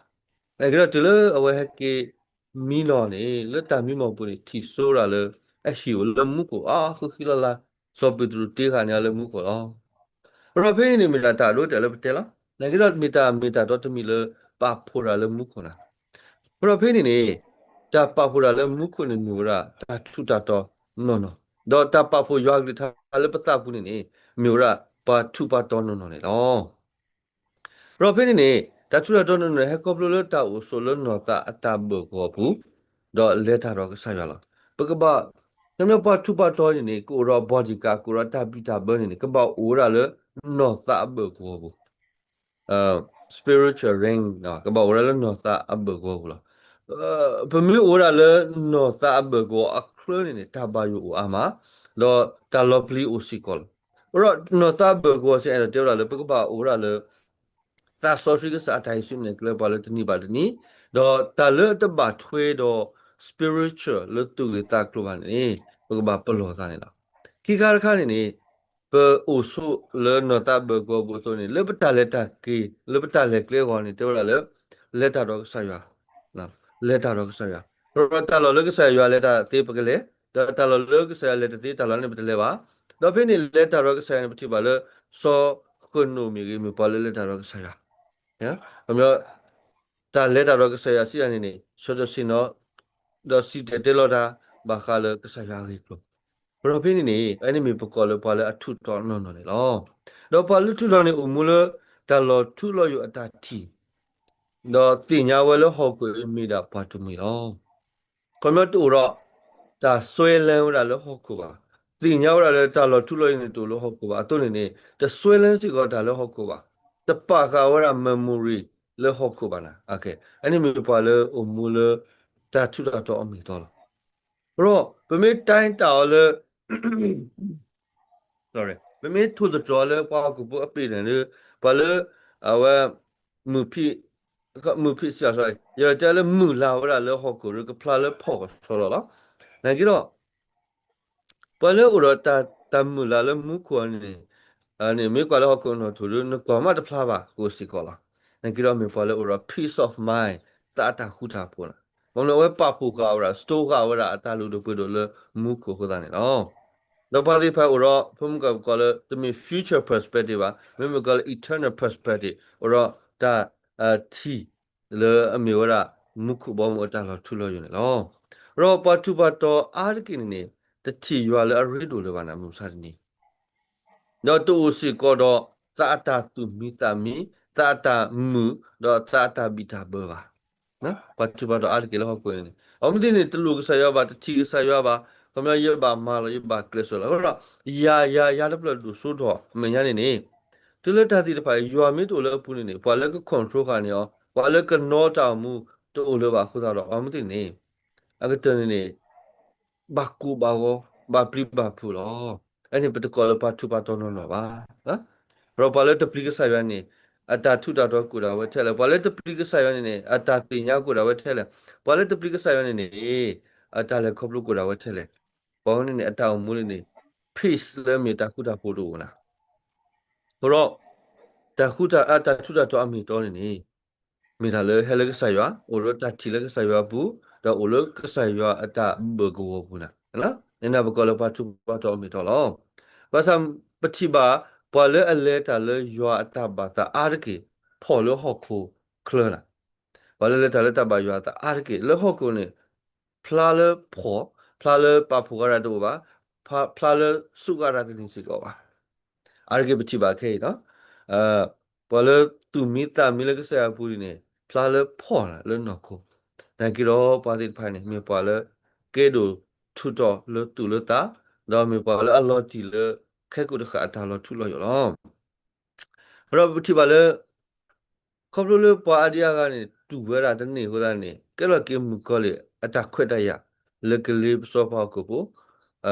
နာ်က့ဒီးတုၤလၢအဝဲဟဲက့ၤမံနီၤန့ၣ် လၢတၢ်မံမီၢ်ပူၤန့ၣ် ထံၣ်စိဒၣ်လၢ အဟံၣ်အိၣ်လၢမူခိၣ် အါ ဃံဃံလၤလၤ, စီၤပ့းတရူးတ့ဃာ်န့ၢ်အီၤလၢမူခိၣ်လီၤ. ဒီးဖဲန့ၣ်န့ၣ် မ့ၢ်ဒၣ်တၢ်အဒိအတဲာ်လၢပတဲလီၤ. နာ်က့ဒီးမ့ၢ်တၢ်မ့ၢ်တၢ်တီတမံၤလၢ ပာ်ဖှိၣ်တၢ်လၢမူခိၣ်န့ၣ် ဒီးဖဲန့ၣ်န့ၣ် တၢ်ပာ်ဖှိၣ်တၢ်လၢမူခိၣ်န့ၣ်မ့ၢ်ဝဲဒၣ် တၢ်ထူးတၢ်တီၤနီၢ်နီၢ်, ဒီးတၢ်ပာ်ဖှိၣ်ယွၤကလုၢ်ကထါလၢပသးပူၤန့ၣ်န့ၣ် မ့ၢ်ဝဲဒၣ် ပှၤထူးပှၤတီၤနီၢ်နီၢ်န့ၣ်လီၤ. ဒီးဖဲန့ၣ်န့ၣ် တၢ်ထူးတၢ်တီၤနီၢ်နီၢ်န့ၣ် ဟဲခီဖျိလၢတၢ်အိၣ်ဆိးလၢနီၢ်သးအတၢ်ဘၢၣ်ကဝီၤပူၤ, ဒီးလဲၤတၢ်ဒီးကစၢ်ယွၤလီၤ. ပကဘၣ် ခီပညီပှၤထူးပှၤတီၤန့ၣ်န့ၣ် ကအိၣ်ဒီး bodyguard ကအိၣ်ဒီးတၢ်ဘံၣ်တၢ်ဘၢန့ၣ်န့ၣ် ကဘၣ်အိၣ်ဝဲဒၣ်လၢနီၢ်သးအဘၢၣ်ကဝီၤပူၤ spiritual realm ကဘၣ်အိၣ်ဝဲဒၣ်လၢနီၢ်သးအဘၢၣ်ကဝီၤပူၤလီၤ. ပမ့ၢ်အိၣ်ဝဲဒၣ်လၢနီၢ်သးအဘၢၣ်ကဝီၤအချၢန့ၣ်န့ၣ် တၢ်ဘၣ်ယိၣ်အိၣ်အါမး, ဒီးတၢ်လီၤပျံၤအိၣ်စ့ၢ်ကီးလီၤ. အဃိဒီးနီၢ်သးအဘၢၣ်ကဝီၤစ့ၢ် အဲၣ်ဒိးတဲဝဲဒၣ်လၢ ပကဘၣ်အိၣ်ဝဲဒၣ်လၢ သးစီဆှံကစၢ်အတၢ်ဟံးစုနဲၣ်ကျဲပှၤလၢတနံၤဘၣ်တနံၤ, ဒီးတၢ်လၢအတဘၣ်ထွဲဒီး spiritual လၢသူၣ်ဂ့ၤသးကျိၤဘၣ်န့ၣ်န့ၣ် ပကဘၣ်ပလီၢ်သးန့ၣ်လီၤ. ခံခါတခါန့ၣ်န့ၣ် ပအိၣ်ဆိးလၢနီၢ်သးဘၢၣ်ကဝီၤပူၤအသိးန့ၣ် လၢပတၢ်လဲၤတၢ်က့ၤ လၢပတၢ်လဲၤကျဲအဂီၢ်န့ၣ် တဲဝဲဒၣ်လၢ လဲၤတၢ်ဒီးကစၢ်ယွၤ လဲၤတၢ်ဒီးကစၢ်ယွၤ, ဒီးတၢ်လီၢ်လၢကစၢ်ယွၤလဲၤတၢ်သ့ပကလဲၤ, ဒီးတၢ်လီၢ်လၢကစၢ်ယွၤလဲၤတသ့တၢ်လီၢ်န့ၣ်ပတလဲၤဘၣ်. ဒီးဖဲန့ၣ် လဲၤတၢ်ဒီးကစၢ်ယွၤန့ၣ် ပထံၣ်ဘၣ်လၢ စီၤဃနိာ်မ့ၢ်ဂ့ၤ မ့ၢ်ပှၤလၢလဲၤတၢ်ဒီးကစၢ်ယွၤ, ခီပညီ တၢ်လဲၤတၢ်ဒီးကစၢ်ယွၤစံးယၤန့ၣ်န့ၣ် ဆၢထၢၣ်ဆ့ၣ်နီၤ ဒီးစံၣ်တဲၤတဲလီၤတၢ် ဘၣ်ဃးလၢကစၢ်ယွၤအဂ့ၢ်အကျိၤ, ဒီးဖဲန့ၣ်န့ၣ် အန့ၣ်မ့ၢ်ပကိးလၢပှၤလၢအထူးတီၤနီၢ်နီၢ်န့ၣ်လီၤ. ဒီးပှၤလၢထူးတီၤန့ၣ် အိၣ်မူလၢ တၢ်လီၤထူလီၤယိာ်အတၢ်ထံၣ် ဒီးသ့ၣ်ညါဝဲလၢဟီၣ်ခိၣ်အံၤမ့ၢ်ဒၣ်ပှၤတမှံၤလီၤ. ခီပညီတအိၣ်ဒီး တၢ်စွဲလၢဝဲဒၣ်လၢဟီၣ်ခိၣ်ဘၣ်. သ့ၣ်ညါဝဲဒၣ်လၢတၢ်လီၤထူလီၤယိာ်န့ၣ်တအိၣ်လၢဟီၣ်ခိၣ်ဘၣ်အသိးန့ၣ်န့ၣ် တစွဲလၢစ့ၢ်ကီးတၢ်လၢဟီၣ်ခိၣ်ဘၣ်. တပာ်ဃာ်ဝဲဒၣ် memory လၢဟီၣ်ခိၣ်ဘၣ်နၤ. အန့ၣ်မ့ၢ်ပှၤလၢအိၣ်မူလၢ တၢ်ထူးတၢ်တီၤအမ့ၢ်အတီလီၤ. ဒီးပမ့ၢ်တဲတၢ်အီၤလၢ ပမ့ၢ်ထိၣ်သတြီၤလၢပှၤဟီၣ်ခိၣ်ဖိအပျ့ၤန့ၣ်ဒီး ပှၤလၢ အဝဲ မုၢ်ဖံး မုၢ်ဖံးစံး sorry ယတဲလၢမုၢ်လၢ်ဝဲဒၣ်လၢဟီၣ်ခိၣ်ဒီးကဖျါလၢဖီၣ်ကဆီလီၤလီၤ. နာ်က့ဒီး ပှၤလၢအိၣ်ဒီးတၢ်မုၢ်လၢ်လၢမူခိၣ်န့ၣ် န့ၣ်မ့ၢ်ကွၢ်လၢဟီၣ်ခိၣ်အနီၢ်ထိၣ်ဒီး နကွၢ်မးတဖျါဘၣ်ကအိၣ်စ့ၢ်ကီးလီၤ. နာ်က့ဒီးမ့ၢ်ပှၤလၢအိၣ်ဒီး peace of mind သးအတၢ်ဃူတၢ်ဖိးလီၤ. ဘၣ်မနုၤအဝဲပာ်ဖှိၣ်ဃာ်ဝဲဒၣ် store ဃာ်ဝဲဒၣ်အတၢ်လုၢ်ဒိၣ်ပှ့ၤဒိၣ်လၢမူခိၣ်အဃိသတးန့ၣ်လီၤ. ဒီးပှၤသ့ၣ်တဖၣ်အိၣ်ဒီး ဖဲမုၢ်ကီၢ်ပကိးလၢ တမ့ၢ် future perspective ဘၣ်, မ့မ့ၢ်ကိးလၢ eternal perspective အိၣ်ဒီးတၢ် ထံၣ် လၢအမ့ၢ်ဝဲဒၣ် မူခိၣ်ဘီမုၢ်အတၢ်လီၤထူလီၤယိာ်န့ၣ်လီၤ. ဒီးပှၤထူးပှၤတီၤအါတက့ၢ်န့ၣ်န့ၣ် တထံၣ်ယွၤလၢအရ့ဒိၣ်လၢၤဘၣ်နၤ မုၢ်မဆါတနံၤ ဒီးတအိၣ်စ့ၢ်ကီးဒီး သးအတၢ်သူၣ်မံသးမံ, သးအတၢ်မုာ်, ဒီးသးအတၢ်ဘံၣ်တၢ်ဘၢဘၣ်. ပှၤထူးပှၤတီၤအါတက့ၢ်လၢဟီၣ်ခိၣ်န့ၣ်, အမ့ၢ်သ့ၣ်န့ၣ် တလိၣ်ကစၢ်ယွၤဘၣ်, တထံၣ်ကစၢ်ယွၤဘၣ်, ခီပညီယဘၣ်မၤလီၤ, ယဘၣ်ကျဲးစၢးလီၤ. အဃိဒီး ယၤ ယၤ ယၤတဖျၢၣ်ဒိၣ်စိထီၣ်အမဲာ်ညါန့ၣ်န့ၣ်, တုၤလၢတၢ်သ့ၣ်တဖၣ် ယွၤမ့ၢ်တအိၣ်လၢအပူၤန့ၣ်န့ၣ် ပှၤလၢက control ဃာ်န့ၢ်အီၤ, ပှၤလၢကနီတၢ်အိၣ်မူ တအိၣ်လၢၤဘၣ်အဃိသတးဒီး အမ့ၢ်သ့ၣ်န့ၣ် အကတၢၢ်န့ၣ်န့ၣ် ဘၣ်ကိၢ်ဘၣ်ဂီၤ, ဘၣ်ပျံၤဘၣ်ဖုးလီၤ. အန့ၣ်ပတကိးလၢပှၤထူးပှၤတီၤနီၢ်နီၢ်ဘၣ်. ဒီးပှၤလၢတပျံၤကစၢ်ယွၤန့ၣ် အတၢ်ထူးတၢ်တီၤကအိၣ်ဒၣ်ဝဲထဲလဲၣ်. ပှၤလၢတပျံၤကစၢ်ယွၤန့ၣ်န့ၣ် အတၢ်သ့ၣ်ညါကအိၣ်ဒၣ်ဝဲထဲလဲၣ်. ပှၤလၢတပျံၤကစၢ်ယွၤန့ၣ်န့ၣ် အတၢ်လဲၤခီဖျိကအိၣ်ဒၣ်ဝဲထဲလဲၣ်. ပှၤဝဲန့ၣ်န့ၣ် အတၢ်အိၣ်မူန့ၣ်န့ၣ် peace လၢမ့ၢ်တၢ်ဃူတၢ်ဖိးတအိၣ်နၤ. အဃိဒီး တၢ်ဃူတၢ် အတၢ်ထူးတၢ်တီၤအမ့ၢ်အတီန့ၣ်န့ၣ် မ့ၢ်တၢ်လၢဟဲလၢကစၢ်ယွၤ, အိၣ်လၢတၢ်ထံၣ်လၢကစၢ်ယွၤအပူၤ, ဒီးအိၣ်လၢကစၢ်ယွၤအတၢ်ဘၢၣ်ကဝီၤပူၤနၤ. န့ၣ်ပကိးလၢပှၤထူးပှၤတီၤအမ့ၢ်အတီလီၤ. ဘၣ်ဆၣ်ပထံၣ်ဘၣ် ပှၤလၢအလဲၤတၢ်လၢယွၤအတၢ်ဘၣ်သးအါတက့ၢ် ဖှီၣ်လၢဟီၣ်ခိၣ်ချၢနၤ. ပှၤလၢလဲၤတၢ်လၢတၢ်ဘၣ်ယွၤအသးအါတက့ၢ် လၢဟီၣ်ခိၣ်န့ၣ် ဖျါလၢဖှီၣ်, ဖျါလၢပာ်ဖှိၣ်ဃာ်တၢ်တအိၣ်ဘၣ်, ဖျါလၢစူးကါတၢ်တန့ၢ်စ့ၢ်ကီးဘၣ်. အါတက့ၢ်ပထံၣ်ဘၣ်ခဲအံၤနီၤ, ပှၤလၢသူၣ်မံသးမံလၢကစၢ်ယွၤအပူၤန့ၣ် ဖျါလၢဖှီၣ်လၢနီၢ်ခိ, နာ်က့ဒီးပှၤသ့ၣ်တဖၣ်န့ၣ် မ့ၢ်ပှၤလၢကဲဒိၣ်ထူးတီၤလၢသူၣ်လၢသး, ဒီးမ့ၢ်ပှၤလၢအလီၤတံၢ်လၢခဲကိာ်တဃာ်အတၢ်လီၤထူလီၤယိာ်လီၤ. ဒီးပထံၣ်ဘၣ်လၢ ခီဖျိလၢပှၤအါဒံအါဂၤန့ၣ် တူၢ်ဝဲဒၣ်တန့ၢ်အဃိသတးန့ၣ် ကဲလီၤက့ၤမုၣ်ကီၤလံၢ်အတၢ်ခွဲးတၢ်ယာ် လၢကလ့ပစီပှၤဟီၣ်ခိၣ်ဖိ,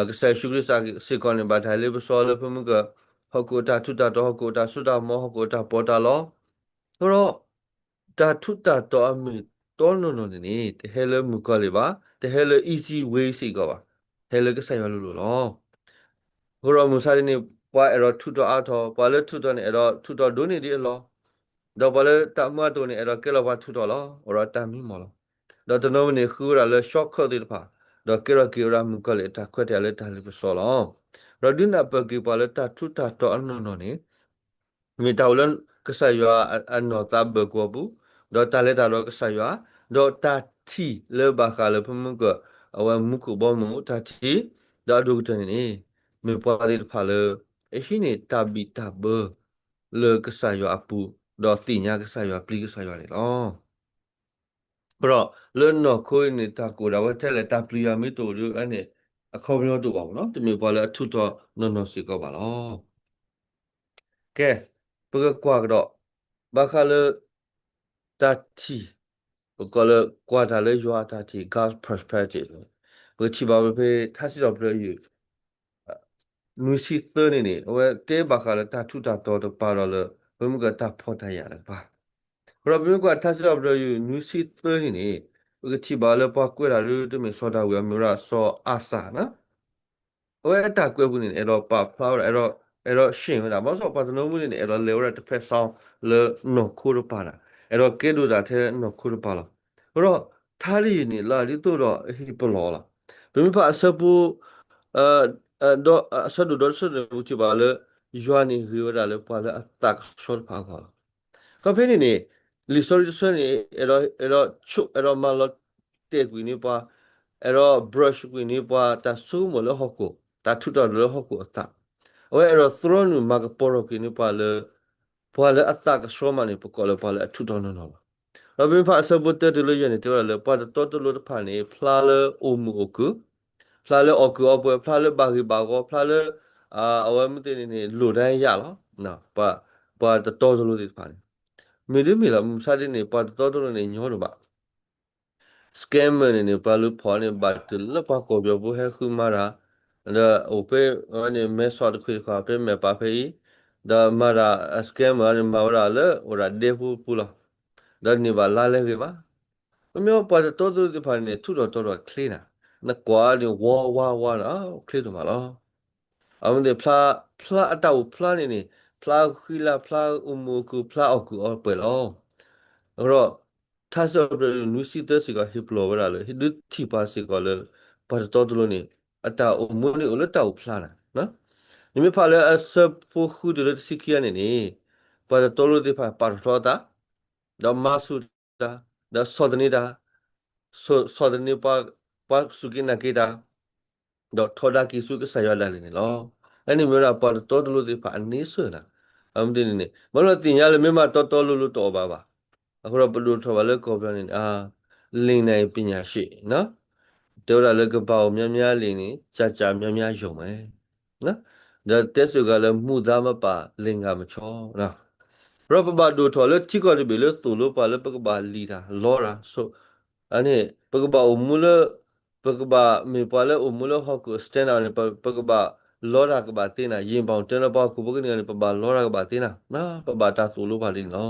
ကစၢ်ယ့ၣ်ၡူးခရံာ်စ့ၢ်ကီးန့ၣ် ဘၣ်တၢ်လ့ပစီလၢဖဲမုၢ်က ဟီၣ်ခိၣ်အတၢ်ထူးတၢ်တီၤ, ဟီၣ်ခိၣ်အတၢ်စိတၢ်ကမီၤ, ဟီၣ်ခိၣ်အတၢ်ပီးတၢ်လီ, အဃိဒီး တၢ်ထူးတၢ်တီၤအမ့ၢ်အတီနီၢ်နီၢ်န့ၣ်န့ၣ် တဟဲလၢမုၣ်ကီၤလံၢ်ဘၣ်, တဟဲလၢ easy way စ့ၢ်ကီးဘၣ်, ဟဲလၢကစၢ်ယွၤလိၤလိၤလီၤ. အဃိဒီးမုၢ်ဆါတနံၤ ပှၤအဲၣ်ဒိးထူးတီၤအါထီၣ်, ပှၤလၢထူးတီၤန့ၣ် အဲၣ်ဒိးထူးတီၤဒိၣ်န့ၢ်ဒံးအလီၢ်, ဒီးပှၤလၢတၢ်မူအတိၢ်န့ၣ် အဲၣ်ဒိးကဲလီၤပှၤထူးတီၤလီၤ, အိၣ်ဒီးတၢ်မံမီၢ်လီၤ. ဒီးတနီၤမံၤန့ၣ် ဃုဝဲဒၣ်လၢ shortcut သ့ၣ်တဖၣ်, ဒီးကဲထီၣ်က့ၤဝဲဒၣ်မုၣ်ကီၤလံၢ်အတၢ်ခွဲးတၢ်ယာ်လၢတၢ်လ့ပစီလီၤ. ဒီးဒုးနၢ်ပၢၢ်က့ၤပှၤလၢတၢ်ထူးတၢ်တီၤအနီၢ်နီၢ်န့ၣ် မ့ၢ်တၢ်အိၣ်လၢကစၢ်ယွၤအနီၢ်သးဘၢၣ်ကဝီၤပူၤ, ဒီးတၢ်လဲၤတၢ်ဒီးကစၢ်ယွၤ, ဒီးတၢ်ထံၣ်လၢဘၣ်ဃးလၢဖဲမုၢ်က အဝဲမူခိၣ်ဘီမုၢ်တၢ်ထံၣ်, ဒီးအဒိၣ်ကတၢၢ်န့ၣ်န့ၣ် မ့ၢ်ပှၤသ့ၣ်တဖၣ်လၢ အဟံးန့ၢ်တၢ်ဘံၣ်တၢ်ဘၢ လၢကစၢ်ယွၤအပူၤ, ဒီးသ့ၣ်ညါကစၢ်ယွၤပျံၤကစၢ်ယွၤန့ၣ်လီၤ. အဃိဒီး လၢနီၢ်ခိအံၤန့ၣ် တၢ်ကအိၣ်ဒၣ်ဝဲထဲလဲၣ်, တၢ်ပျံၤယွၤမ့ၢ်တအိၣ်ဒီးန့ၣ် အခီပညီတအိၣ်ဘၣ်မ့ၢ်နီၤ, တမ့ၢ်ပှၤလၢအထူးတီၤနီၢ်နီၢ်စ့ၢ်ကီးဘၣ်လီၤ. ကဲ, ပကကွၢ်ကဒီး ဘၣ်ဃးလၢ တၢ်ထံၣ်, ပကိးလၢကွၢ်တၢ်လၢယွၤအတၢ်ထံၣ် God's perspective န့ၣ်, ပကထံၣ်ဘၣ်ဝဲဖဲထါစံးထီၣ်ပတြၢၤယုၢ် နွံဆံသၢန့ၣ်န့ၣ် အဝဲတဲဘၣ်ဃးလၢတၢ်ထူးတၢ်တီၤတကပၤဒီးလၢ ပမ့ၢ်ကွၢ်တၢ်ဖှီၣ်တၢ်ယာ်တကပၤ, အဃိဒီးပမ့ၢ်ကွၢ်ထါစံးထီၣ်ပတြၢၤယုၢ် နွံဆံသၢန့ၣ်န့ၣ် ပကထံၣ်ဘၣ်လၢပှၤကွဲးတၢ်ဒ်တမ့ၢ်စီၤဒၤဝံး အမ့ၢ်ဝဲဒၣ်စီၤအၤစၤန့ၣ် အဝဲအတၢ်ကွဲးပူၤန့ၣ် အဲၣ်ဒိးပာ်ဖျါဝဲဒၣ်, အဲၣ်ဒိး ရှ့ၣ်ဝဲဒၣ်, ဘၣ်ဆၣ်ပှၤတနီၤမူန့ၣ်န့ၣ် အဲၣ်ဒိးလဲၤဝဲဒၣ်တဖဲစီလၢနီၢ်ခိတကပၤန့ၣ်, အဲၣ်ဒိးကဲဒိၣ်တၢ်ထဲနီၢ်ခိတကပၤလီၤ. အဃိဒီး ထါတယုၢ်န့ၣ် လၢအဒ်သိးဒီးဟ့ၣ်ပလီၢ်လီၤ. ပမ့ၢ်ဖးအဆၢဖိ ဒီးအဆၢဒိၣ်ဒီတဆၢန့ၣ် ပထံၣ်ဘၣ်လၢ ယွၤန့ၣ်ဂ့ၤဝဲဒၣ်လၢပှၤလၢအသးကဆှီတဖၣ်အဂီၢ်လီၤ. ခီဖဲန့ၣ်န့ၣ် လံာ်စီဆှံတဆၢန့ၣ် အဲၣ်ဒိး အဲၣ်ဒိးဆိၣ် အဲၣ်ဒိးမၤလီၤတဲာ်ကွံာ်န့ၢ်ပှၤ, အဲၣ်ဒိး brush ကွံာ်န့ၢ်ပှၤ တၢ်ဆိကမိၣ်လၢဟီၣ်ခိၣ်, တၢ်ထူးတၢ်တီၤလၢဟီၣ်ခိၣ်အသး, အဝဲအဲၣ်ဒိးသြီနုာ်မၤကပီၤထီၣ်က့ၤန့ၢ်ပှၤလၢ ပှၤလၢအသးကဆှီမးန့ၣ် ပကိးလၢပှၤလၢအထူးတီၤနီၢ်နီၢ်လီၤ. ဒီးပမ့ၢ်ဖးအဆၢဖိတၢတုၤလၢယဲၢ်န့ၣ် တဲဝဲဒၣ်လၢ ပှၤတတီတလိၤတဖၣ်န့ၣ် ဖျါလၢအိၣ်မုာ်အိၣ်ခုၣ်, ဖျါလၢအီၣ်ကုးအီပှဲၤ, ဖျါလၢဘၣ်ဂ့ၤဘၣ်ဂီၤ, ဖျါလၢ အဝဲမ့ၢ်သ့ၣ်န့ၣ်န့ၣ် လိၣ်ဒၣ်ယၤလီၤ. ပှၤတတီတလိၤသ့ၣ်တဖၣ်န့ၣ် မ့ၢ်ဒ်မ့ၢ်လီၤ, မုၢ်မဆါတနံၤန့ၣ် ပှၤတတီတလိၤန့ၣ် ညီဒိၣ်မး scammer န့ၣ်န့ၣ် ပှၤလုၢ်ဖီၣ်န့ၣ် ဘၣ်တုၤလၢပှၤကီၢ်ပယီၤဖိဟဲဃုမၤတၢ်, ဒီးအိၣ်ဖဲဝဲန့ၣ် မဲဆီးတခွ့တခွါ ဖဲမဲာ်ပာ်ဖဲအံၤ, ဒီးမၤတၢ် scammer န့ၣ် မၤဝဲဒၣ်လၢအိၣ်ဒၣ်ဒဲဖိပူၤလီၤ. ဒီးန့ၢ်ဘၣ်လါလဲဂ့ၤမး, မ့မ့ၢ်ပှၤတတီတလိၤသ့ၣ်တဖၣ်န့ၣ်န့ၣ် ထူးထီၣ်တီၤထီၣ်ချ့နၤ, နကွၢ်န့ၣ် ဝါဝါဝါနၤ ချ့ဒိၣ်မးလီၤ. အဝဲသ့ၣ် ဖျါ ဖျါအတၢ်အိၣ်ဖျါန့ၣ်န့ၣ် ဖျါဃံလၤ ဖျါအိၣ်မုာ်အိၣ်ခုၣ် ဖျါအီၣ်ကုးအီပှဲၤလီၤ. အဃိဒီး ထါစံးထီၣ်ပတြၢၤနွံဆံသၢစ့ၢ်ကီး ဟ့ၣ်ပလီၢ်ဝဲဒၣ်လၢ ဒုးထံၣ်ပှၤစ့ၢ်ကီးလၢ ပှၤတတီတလိၤန့ၣ် အတၢ်အိၣ်မူန့ၣ်အိၣ်လၢတၢ်အိၣ်ဖျါနၤ, နမ့ၢ်ဖးလၢအဆၢဖိဃုတုၤလၢတဆံခံဂၤန့ၣ်န့ၣ် ပှၤတတီတလိၤသ့ၣ်တဖၣ်ပာ်ထီၣ်ထီအသး ဒီးမၤဆူၣ်တၢ်, ဒီးဆီၣ်သနံးတၢ်, ဆီၣ်သနံးပှၤ, ပှၤစူၢ်က့ၤနာ်က့ၤတၢ်, ဒီးထီဒါက့ၤဆူကစၢ်ယွၤဒၣ်လဲာ်န့ၣ်လီၤ. အန့ၣ်မ့ၢ်ဝဲဒၣ်ပှၤတတီတလိၤသ့ၣ်တဖၣ်အန့ဆၢၣ်နၤ. အမ့ၢ်န့ၣ်န့ၣ် မ့ၢ်လီၤသ့ၣ်ညါလၢမ့ၢ်မးတီတီလိၤလိၤတအိၣ်ဘၣ်ဘၣ်. အဃိဒီးပဒိၣ်ထီၣ်ဘၣ်လၢကီၢ်ပယီၤန့ၣ် လိင်နိုင်ပညာရှိ တဲဝဲဒၣ်လၢကဘၣ်အိၣ် များများလင် န့ၣ် ကြာကြာများများယုံမယ် ဒီးတဲစ့ၢ်ကီးလၢ မူသားမပါ လင်္ကာမချော ဒီးပဘၣ်ဒိၣ်ထီၣ်လၢထံကီၢ်တဘ့ၣ်လၢသိၣ်လိပှၤလၢပကဘၣ်လံၣ်တၢ်လီတၢ်ဆိ အန့ၣ် ပကဘၣ်အိၣ်မူလၢ ပကဘၣ်မ့ၢ်ပှၤလၢအိၣ်မူလၢဟီၣ်ခိၣ် standard န့ၣ် ပကဘၣ်လီတၢ်ကဘၣ်သ့နၤ, ယံာ်ပှၤတဲလၢပှၤဟီၣ်ခိၣ်ဖိကနံၣ်အံၤန့ၣ် ပဘၣ်လီတၢ်ကဘၣ်သ့နၤ, ပဘၣ်တၢ်သိၣ်လိပှၤဒ်န့ၣ်လီၤ.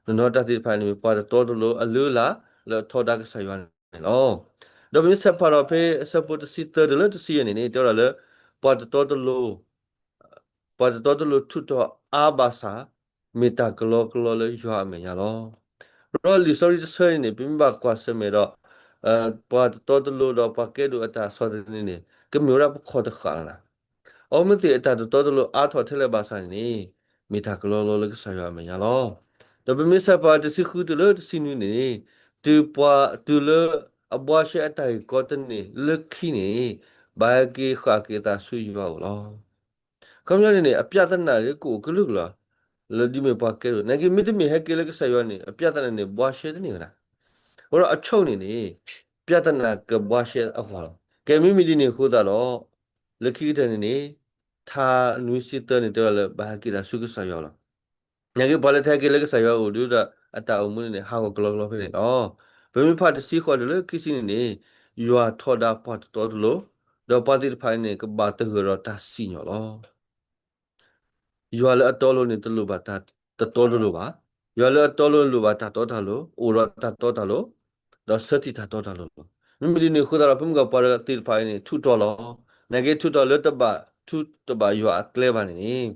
နီၢ်နီၢ်တၢ်သ့ၣ်တဖၣ်န့ၣ်မ့ၢ်ပှၤတတီတလိၤအလုၢ်အလၢ် လၢအထီဒါကစၢ်ယွၤန့ၣ်လီၤ. ဒီးပမ့ၢ်ဆဲးဖးထီၣ်ဖဲအဆၢဖိတဆံသၢတုၤလၢတဆံယဲၢ်န့ၣ်န့ၣ် တဲဝဲဒၣ်လၢ ပှၤတတီတလိၤ ပှၤတတီတလိၤထူးထီၣ်အါဘၣ်ဆၣ် မ့ၢ်တၢ်ကလီကလီလၢယွၤအမဲာ်ညါလီၤ. ဒီးလံာ်စီဆှံတဆၢန့ၣ်န့ၣ် ပမ့ၢ်ဘၣ်ကွၢ်ဆၢၣ်မဲာ်ဒီး ပှၤတတီတလိၤဒီးပှၤကဲဒိၣ်အတၢ်ဆီၣ်သနံးန့ၣ် ကမ့ၢ်ဝဲဒၣ်ပခီၣ်တဃာ်လီၤ. အမ့ၢ်သ့ၣ်အတၢ်တတီတလိၤအါထီၣ်ထဲလဲၣ်ဘၣ်ဆၣ်န့ၣ်န့ၣ် မ့ၢ်တၢ်ကလီကလီလၢကစၢ်ယွၤအမဲာ်ညါလီၤ. ဒီးပမ့ၢ်ဆဲးဖးတဆံဃုတုၤလၢတဆံနွံန့ၣ်န့ၣ် တုၤပှၤတုၤလၢ အဘှါရှဲအတၢ်ဂ့ၢ်ကီတန့ၢ်လၢခံန့ၣ် ဘၣ်ဟဲက့ၤဃၣ်က့ၤအသးဆူယွၤအအိၣ်လီၤ. ခီပညီန့ၣ်န့ၣ် အပြဿနာန့ၣ်ကအိၣ်ကလုာ်ကလုာ် လၢဒ်မ့ၢ်ပှၤကဲဒိၣ် နာ်က့မ့တမ့ၢ်ဟဲက့ၤလၢကစၢ်ယွၤန့ၣ် အပြဿနာန့ၣ်ဘှါရှဲတန့ၢ်ဝဲဒၣ်. အဃိဒီးအဆိန့ၣ်န့ၣ် ပြဿနာကဘှါရှဲအဂီၢ်လီၤ. ကဲမ့မ့ၢ်ဒ်န့ၣ်အဃိသတးဒီး လၢခံကတၢၢ်န့ၣ်န့ၣ် ထါနွံဆံသၢန့ၣ်တဲဝဲဒၣ်လၢဘၣ်ဟဲက့ၤတၢ်ဆူကစၢ်ယွၤလီၤ. နာ်က့ပှၤလၢတဟဲက့ၤလၢကစၢ်ယွၤအအိၣ်ဒီး အတၢ်အိၣ်မူန့ၣ်န့ၣ် ဟးဂီၤကလီကလီဖဲန့ၣ်လီၤ. ပမ့ၢ်ဖးတဆံဃိးတုၤလၢခံဆံန့ၣ်န့ၣ် ယွၤထီဒါပှၤတတီတလိၤ, ဒီးပှၤသ့ၣ်တဖၣ်န့ၣ် ကဘၣ်သဂၢၢ်ဒီးတၢ်စံၣ်ညီၣ်လီၤ. ယွၤလၢအတီအလိၤန့ၣ် တလိၣ်ဘၣ်တၢ်တတီတလိၤဘၣ်. ယွၤလၢအတီအလိၤန့ၣ်လိၣ်ဘၣ်တၢ်တီတၢ်လိၤ, အိၣ်ဒီးတၢ်တီတၢ်လိၤ, ဒီးဆၢထံၣ်တၢ်တီတၢ်လိၤလီၤ. မ့မ့ၢ်ဒ်န့ၣ်အဃိသတးဒီး ပမ့ၢ်ကပှၤသ့ၣ်တဖၣ်အံၤန့ၣ် ထူးတီၤလီၤ. နာ်က့ထူးတီၤလၢတဘၣ် ထူးတဘၣ်ယွၤအကျဲဘၣ်န့ၣ်န့ၣ်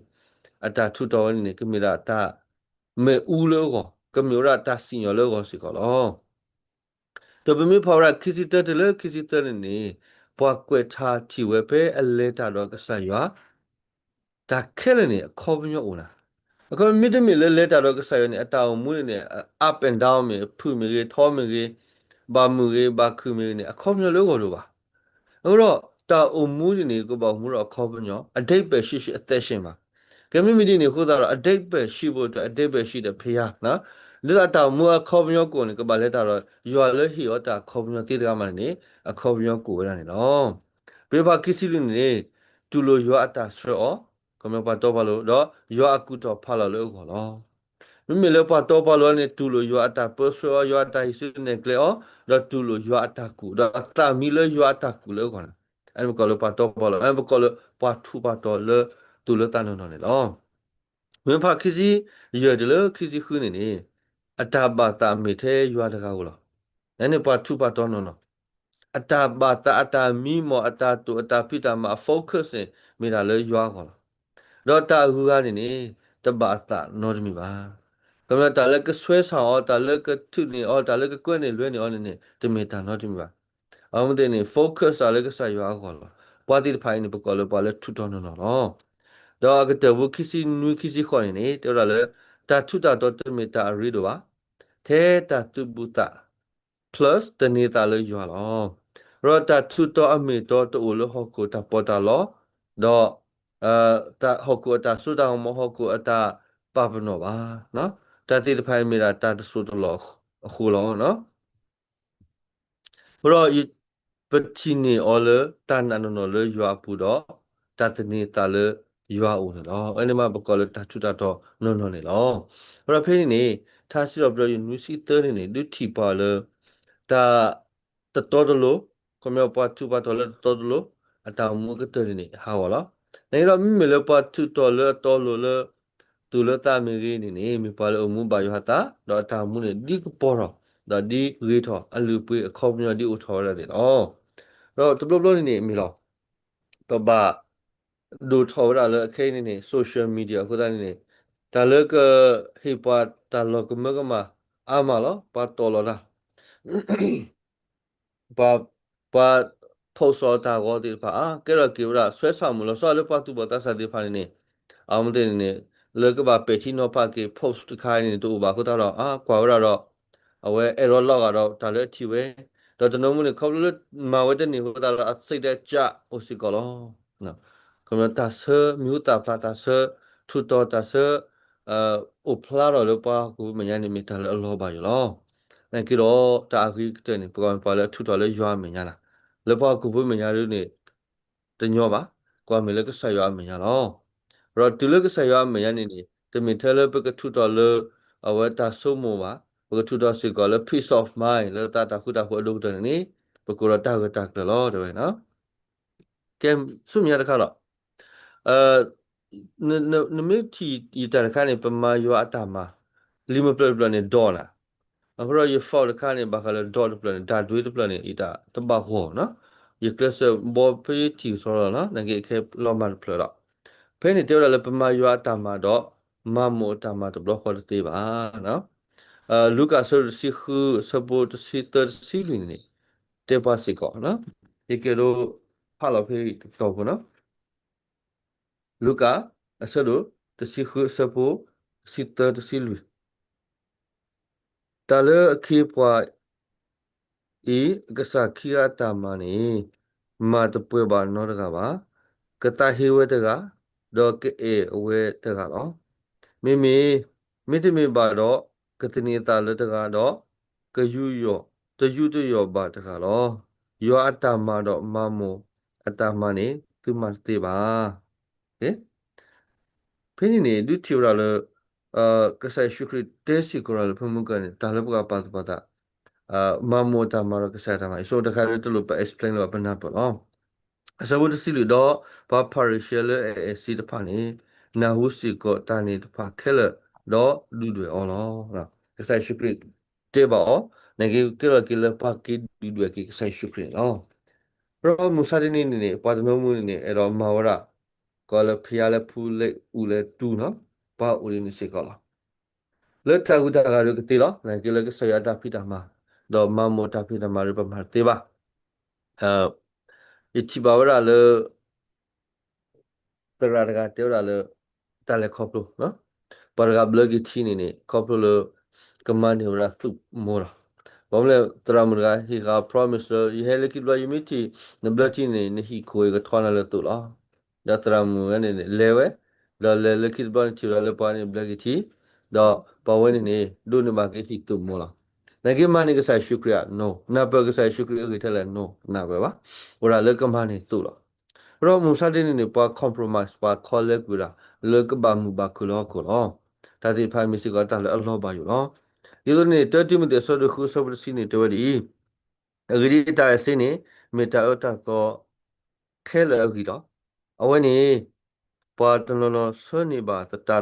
အတၢ်ထူးတီၤဝဲန့ၣ်န့ၣ် ကမ့ၢ်ဒၣ်တၢ်မ့ၣ်အူလၢအဂီၢ်, ကမ့ၢ်ဝဲဒၣ်တၢ်စံၣ်ညီၣ်လၢအဂီၢ်စ့ၢ်ကီးလီၤ. ဒီးပမ့ၢ်ဖးဝဲဒၣ်ခံဆံတၢတုၤလၢခံဆံသၢန့ၣ်န့ၣ် ပှၤကွဲးထါထံၣ်ဝဲဖဲအလဲၤတၢ်ဒီးကစၢ်ယွၤ တၢ်ခဲလၢာ်န့ၣ် အခီပညီအိၣ်နၤ. အခီပညီမ့တမ့ၢ်လၢလဲၤတၢ်ဒီးကစၢ်ယွၤန့ၣ် အတၢ်အိၣ်မူန့ၣ်န့ၣ် up and down မ့ၢ် ဖုၣ်မ့ၢ်ဂ့ၤ ထီမ့ၢ်ဂ့ၤ ဘၣ်မုာ်ဂ့ၤ ဘၣ်ခုၣ်မ့ၢ်ဂ့ၤန့ၣ် အခီပညီလၢအဂီၢ်ဒိၣ်ဘၣ်. အဃိဒီး တၢ်အိၣ်မူန့ၣ်န့ၣ် ကဘၣ်အိၣ်မူဒီးအခီပညီ အဓိပ္ပာယ်ရှိရှိ အသက်ရှင်ပါ. ကဲမ့မ့ၢ်ဒ်န့ၣ်အဃိသတးဒီး အဓိပ္ပာယ်ရှိဖို့အတွက် အဓိပ္ပာယ်ရှိတဲ့ဘုရား ဒ်သိးအတၢ်အိၣ်မူအခီပညီကအိၣ်န့ၣ် ကဘၣ်လဲၤတၢ်ဒီးယွၤလၢဟ့ၣ်အီၤတၢ်အခီပညီသ့တဂၤမးန့ၣ်န့ၣ် အခီပညီကအိၣ်ဝဲဒၣ်န့ၣ်လီၤ. ပမ့ၢ်ဖးခံဆံလွံၢ်န့ၣ်န့ၣ် တူၢ်လိာ်ယွၤအတၢ်ဆှၢအီၤ, ခီပညီပှၤတီပှၤလိၤ ဒီးယွၤအကူၣ်ထီၣ်ဖးလီၤလၢအဂီၢ်လီၤ. မ့မ့ၢ်လၢပှၤတီပှၤလိၤန့ၣ် တူၢ်လိာ်ယွၤအတၢ်ပၢဆှၢအီၤ, ယွၤအတၢ်ဟံးစုနဲၣ်ကျဲအီၤ, ဒီးတူၢ်လိာ်ယွၤအတၢ်ကူၣ်, ဒီးသးမံလၢယွၤအတၢ်ကူၣ်လၢအဂီၢ်န့ၣ် အန့ၣ်ပကိးလၢပှၤတီပှၤလိၤ, အန့ၣ်ပကိးလၢပှၤထူးပှၤတီၤလၢ သူၣ်လၢသးနီၢ်နီၢ်န့ၣ်လီၤ. မ့ၢ်ဖးခံဆံယဲၢ်တုၤလၢခံဆံဃုန့ၣ်န့ၣ် အတၢ်ဘၣ်သးမ့ၢ်ထဲယွၤတဂၤဧိၤလီၤ. အန့ၣ်ပှၤထူးပှၤတီၤနီၢ်နီၢ် အတၢ်ဘၣ်သး အတၢ်မံမီၢ် အတၢ်တိာ် အတၢ်ဖံးတၢ်မၤ အ focus န့ၣ် မ့ၢ်ဒၣ်လၢယွၤအဂီၢ်လီၤ. ဒီးတၢ်အဂုၤအဂၤန့ၣ်န့ၣ် တဘၣ်အသးနီတမံၤဘၣ်. ခီပညီတၢ်လၢကဆွဲဆာ်အီၤ တၢ်လၢကထုးန့ၢ်အီၤ တၢ်လၢကကွဲန့ၢ်လွဲန့ၢ်အီၤန့ၣ်န့ၣ် တမ့ၢ်တၢ်နီတမံၤဘၣ်. အဝဲသ့ၣ်န့ၣ် focus တၢ်လၢကစၢ်ယွၤအဂီၢ်လီၤ. ပှၤသ့ၣ်တဖၣ်အံၤန့ၣ် ပကိးလၢပှၤလၢထူးတီၤနီၢ်နီၢ်လီၤ. ဒီးအကတၢၢ်ဖိခံဆံနွံ ခံဆံဃိးန့ၣ်န့ၣ် တဲဝဲဒၣ်လၢ တၢ်ထူးတၢ်တီၤတမ့ၢ်တၢ်အရ့ဒိၣ်ဘၣ်. ထဲတၢ်သုးဘူးသး plus သန့ၤသးလၢယွၤလီၤ. ဒီးတၢ်ထူးတီၤအမ့ၢ်တီတအိၣ်လၢဟီၣ်ခိၣ်တၢ်ပီးတၢ်လီ, ဒီး ဟီၣ်ခိၣ်အတၢ်စိတၢ်ကမီၤ ဟီၣ်ခိၣ်အတၢ်ပာ်ပနီၣ်ဘၣ်. တၢ်သ့ၣ်တဖၣ်အံၤမ့ၢ်ဒၣ်တၢ်တစိၢ်တလီၢ်အဃိလီၤ. အဃိဒီး ပထံၣ်န့ၢ်အီၤလၢတၢ်နာ်နီၢ်နီၢ်လၢယွၤအပူၤဒီး တၢ်သန့ၤသးလၢယွၤအအိၣ်န့ၣ်လီၤ. အန့ၣ်မးပကိးလၢတၢ်ထူးတၢ်တီၤနီၢ်နီၢ်န့ၣ်လီၤ. အဃိဒီးဖဲန့ၣ်န့ၣ် ထါစံးထီၣ်ပတြၢၤယွၤနွံဆံသၢန့ၣ်န့ၣ် ဒုးထံၣ်ပှၤလၢ တၢ်တတီတလိၤ, ခီပညီပှၤထူးပှၤတီၤလၢတတီတလိၤ အတၢ်အိၣ်မူအကတၢၢ်န့ၣ်န့ၣ် ဟးဂီၤလီၤ. နဒီးမ့မ့ၢ်လၢပှၤထူးတီၤလၢအတီအလိၤလၢ သူၣ်လၢသးမ့ၢ်ဂ့ၤန့ၣ်န့ၣ် မ့ၢ်ပှၤလၢအိၣ်မူဘၣ်ယွၤအသး ဒီးအတၢ်အိၣ်မူန့ၣ် ဒ်ကပီၤထီၣ် ဒီးဒ်ဂ့ၤထီၣ်အလုၢ်အပှ့ၤအခီပညီဒ်အိၣ်ထီၣ်ဝဲဒၣ်န့ၣ်လီၤ. ဒီးတဘျီဘျီန့ၣ်န့ၣ် မ့ၢ်လီၤ ပဘၣ် ဒိၣ်ထီၣ်ဝဲဒၣ်လၢအခဲအံၤန့ၣ်န့ၣ် social media အဃိသတးန့ၣ်န့ၣ် တၢ်လၢကဟ့ၣ်ပှၤတၢ်လီၤကမၢကမၣ်အါမးလီၤ. ပှၤတီၢ်လီၤတၢ် ပှၤ ပှၤ post အီၤတၢ်ဂီၤသ့ၣ်တဖၣ် အကဲထီၣ်က့ၤဝဲဒၣ် ဆွဲဆာ်မုၣ်လီၤဆီလၢပှၤသူၣ်ဘီၣ်သးစၢ်သ့ၣ်တဖၣ်န့ၣ်န့ၣ် အဝဲသ့ၣ်န့ၣ်န့ၣ် လၢကဘၣ်ပဲာ်ထံနီၤဖးက့ၤ post တခါအံၤန့ၣ် တအိၣ်ဘၣ်အဃိသတးဒီး အကွၢ်ဝဲဒၣ်ဒီး အဝဲအဲၣ်ဒိးလီၤဂာ်ဒီးတၢ်လၢအထံၣ်ဝဲ ဒီးတနီၤမူန့ၣ် ခီဖျိလၢမၤဝဲတန့ၢ်အဃိသတးဒီး အစိတ်ဓာတ်ကျအိၣ်စ့ၢ်ကီးလီၤ. ခီပညီတၢ်ဆၢမံၤဟူသၣ်ဖျါ တၢ်ဆၢထူးတီၤ တၢ်ဆၢ အိၣ်ဖျါထီၣ်လၢပှၤဟီၣ်ခိၣ်ဖိမဲာ်ညါန့ၣ် မ့ၢ်တၢ်လၢအလီၤဘၣ်ယိၣ်လီၤ. နာ်က့ဒီး တၢ်အဂ့ၤကတၢၢ်န့ၣ် ပကမ့ၢ်ပှၤလၢအထူးတီၤလၢယွၤအမဲာ်ညါလီၤ. လၢပှၤဟီၣ်ခိၣ်ဖိမဲာ်ညါဒ်န့ၣ် တညီဘၣ်, ကွၢ်မ့ၢ်လၢကစၢ်ယွၤအမဲာ်ညါလီၤ. ဒီးတုၤလၢကစၢ်ယွၤအမဲာ်ညါန့ၣ်န့ၣ် တမ့ၢ်ထဲလၢပကထူးတီၤလၢ အဝဲတၢ်ဆိကမိၣ်ဘၣ်, ပကထူးတီၤစ့ၢ်ကီးလၢ peace of mind လၢသးတၢ်ဃူတၢ်ဖိးအဒိၣ်ကတၢၢ်န့ၣ်န့ၣ် ပကိးဒီးတၢ်ဂၢၢ်တၢ်ကျၢၤလီၤ တဲဝဲနီၤ. ကဲ ဆူမဲာ်ညါတခါဒီး နမ့ၢ်ထံၣ်ယတၢ်တခါန့ၣ် ပမၤယွၤအတၢ်မၤ, လံာ်မပျၢၢ်တဖျၢၣ်န့ၣ် ဒီးနၤ, အဃိဒီးယ fault တခါန့ၣ် ဘၣ်ဃးလၢဒီးတဖျၢၣ်န့ၣ် တၢ်ဒွဲတဖျၢၣ်န့ၣ် ယတၢ်တဘၣ်ဂီၢ်နီၤ, ယကျဲးစၢးဘီဖဲယထံၣ်ကစီဒီလီၤနီၤ, နာ်က့ခဲလီၤမၢ်တဖျၢၣ်ဒီး ဖဲန့ၣ်တဲဝဲဒၣ်လၢပမၤယွၤအတၢ်မၤဒီး မၤမိၢ်အတၢ်မၤတဘျီဃီတသ့ဘၣ်. လူၤကၣ်အဆၢဒိၣ်တဆံဃု အဆၢဖိတဆံသၢတဆံလွံၢ်န့ၣ် တဲပှၤစ့ၢ်ကီး, ယကဲဒိးဖးလီၤဖဲတတီၤဖိနီၤ. လူၤကၣ် အဆၢဒိၣ်တဆံဃု အဆၢဖိတဆံသၢတဆံလွံၢ်, တၢ်လၢအခ့အပှၤအံၤ အကစၢ်ခံဂၤအတၢ်မၤန့ၣ် မၤတပှဲၤဘၣ်နီတဂၤဘၣ်. ကသးဟ့ဝဲတဂၤ, ဒီးကအဲၣ်အဝဲတဂၤလီၤ. မ့မ့ၢ် မ့တမ့ၢ်ဘၣ်ဒီး ကသန့ၤအသးလၢတဂၤဒီး ကယူးယီၣ် တယူးတယီၣ်ဘၣ်တဂၤလီၤ. ယွၤအတၢ်မၤဒီးမၤမိၢ်အတၢ်မၤန့ၣ် သုမၤတသ့ဘၣ်. ဖဲန့ၣ်န့ၣ် ဒုးထံၣ်ဝဲဒၣ်လၢ ကစၢ်ယ့ၣ်ၡူးခရံာ်တဲစ့ၢ်ကီးလၢဖဲမုၢ်ကၢၢ်န့ၣ် တၢ်လၢပှၤပာ်သူၣ်ပာ်သး မၤမိၢ်အတၢ်မၤဒီးကစၢ်ယွၤအတၢ်မၤ ယဆိကမိၣ်တခါလၢတလိၣ်ပ explain လၢၤဘၣ် ပနၢ်ပၢၢ်လီၤ. အဆၢဖိတဆံလွံၢ် ဒီးပှၤဖၤရံၤၡဲလၢအအဲၣ်စ့တဖၣ်န့ၣ် နၢ်ဟူစ့ၢ်ကီးတၢ်န့ၣ်တဖၣ်ခဲလၢာ် ဒီးဒုၣ်ဒွဲၣ်အီၤလီၤ. ကစၢ်ယ့ၣ်ၡူးခရံာ်တဲဘၣ်အီၤ နာ်က့ကဲထီၣ်က့ၤလၢပှၤက့ၤဒုၣ်ဒွဲၣ်က့ၤကစၢ်ယ့ၣ်ၡူးခရံာ်န့ၣ်လီၤ. ဒီးမုၢ်ဆါတနံၤန့ၣ်န့ၣ် ပှၤတနီၤမူန့ၣ်န့ၣ် အဲၣ်ဒိးမၤဝဲဒၣ် ကီးလၢဖယါလဲၤဖူလဲၤအူလဲၤတူၢ်နီၤ ပှၤအိၣ်ဒ်န့ၣ်စ့ၢ်ကီးလီၤ. လၢတၢ်ဂုၤတၢ်ဂၤဒီးကသ့လီၤ. နာ်က့လၢကစၢ်ယွၤအတၢ်ဖံးတၢ်မၤ ဒီးမၤမိၢ်တၢ်ဖံးတၢ်မၤဒီးပမၤတသ့ဘၣ်. ယထံၣ်ဘၣ်ဝဲဒၣ်လၢ သရၣ်တဂၤတဲဝဲဒၣ်လၢ တၢ်လဲၤခီဖျိ ပှၤတဂၤဘျၢက့ၤထံန့ၣ်န့ၣ် ခီဖျိလၢ ကမၤန့ၢ်ဝဲဒၣ်သူၣ်မိၢ်လီၤ. ဘၣ်မနုၤလဲၣ် သရၣ်မုၣ်တဂၤဟ့ၣ်ဃာ် promise လၢ ယဟဲလၢခံတဘျီ ယမ့ၢ်ထံၣ်နဘျၢထံန့ၣ် နဟံၣ်ခိၣ်အံၤကထီနၤလၢသိးလီၤ. ဒီးသရၣ်မုၣ်ဝဲန့ၣ်န့ၣ် လဲၤဝဲ, ဒီးလဲၤလၢခံတဘျီန့ၣ် ထံၣ်ဝဲဒၣ်လၢပှၤန့ၣ်ဘျၢက့ၤထံ, ဒီးပှၤဝဲန့ၣ်န့ၣ် ဒိးန့ၢ်ဘၣ်က့ၤဟံၣ်သူၣ်မိၢ်လီၤ. နာ်က့မၤန့ၢ်ကစၢ်ယ့ၣ်ၡူးခရံာ်ဧါ, no. နၢ်ပၢၢ်ကစၢ်ယ့ၣ်ၡူးခရံာ်အဂ့ၢ်ထဲလဲၣ်, no, နၢ်ပၢၢ်ဘၣ်. အိၣ်ဒၣ်လၢကမၤန့ၢ်သူၣ်လီၤ. ဒီးမုၢ်မဆါတနံၤန့ၣ် ပှၤ compromise ပှၤခီလဲကွံာ်ဒၣ် လၢကဘၣ်မုာ်ဘၣ်ခုၣ်လၢဟီၣ်ခိၣ်လီၤ. တၢ်သ့ၣ်တဖၣ်မ့ၢ်စ့ၢ်ကီးတၢ်လၢအလီၤဘၣ်ယိၣ်လီၤ. ဒ်သိးန့ၣ် တၢတံၤမသ့း အဆၢဒိၣ်ဃု အဆၢဖိတဆံန့ၣ် တဲဝဲဒ်အံၤ, အဂ့ၢ်ဒ်အံၤ တၢ်အဲၣ်စ့န့ၣ် မ့ၢ်တၢ်အၢတၢ်သီ ခဲလၢာ်အဂံၢ်လီၤ. အဝဲန့ၣ် ပှၤတနီၤနီၤဆၢန့ၢ်ဘၣ်သတးဒီး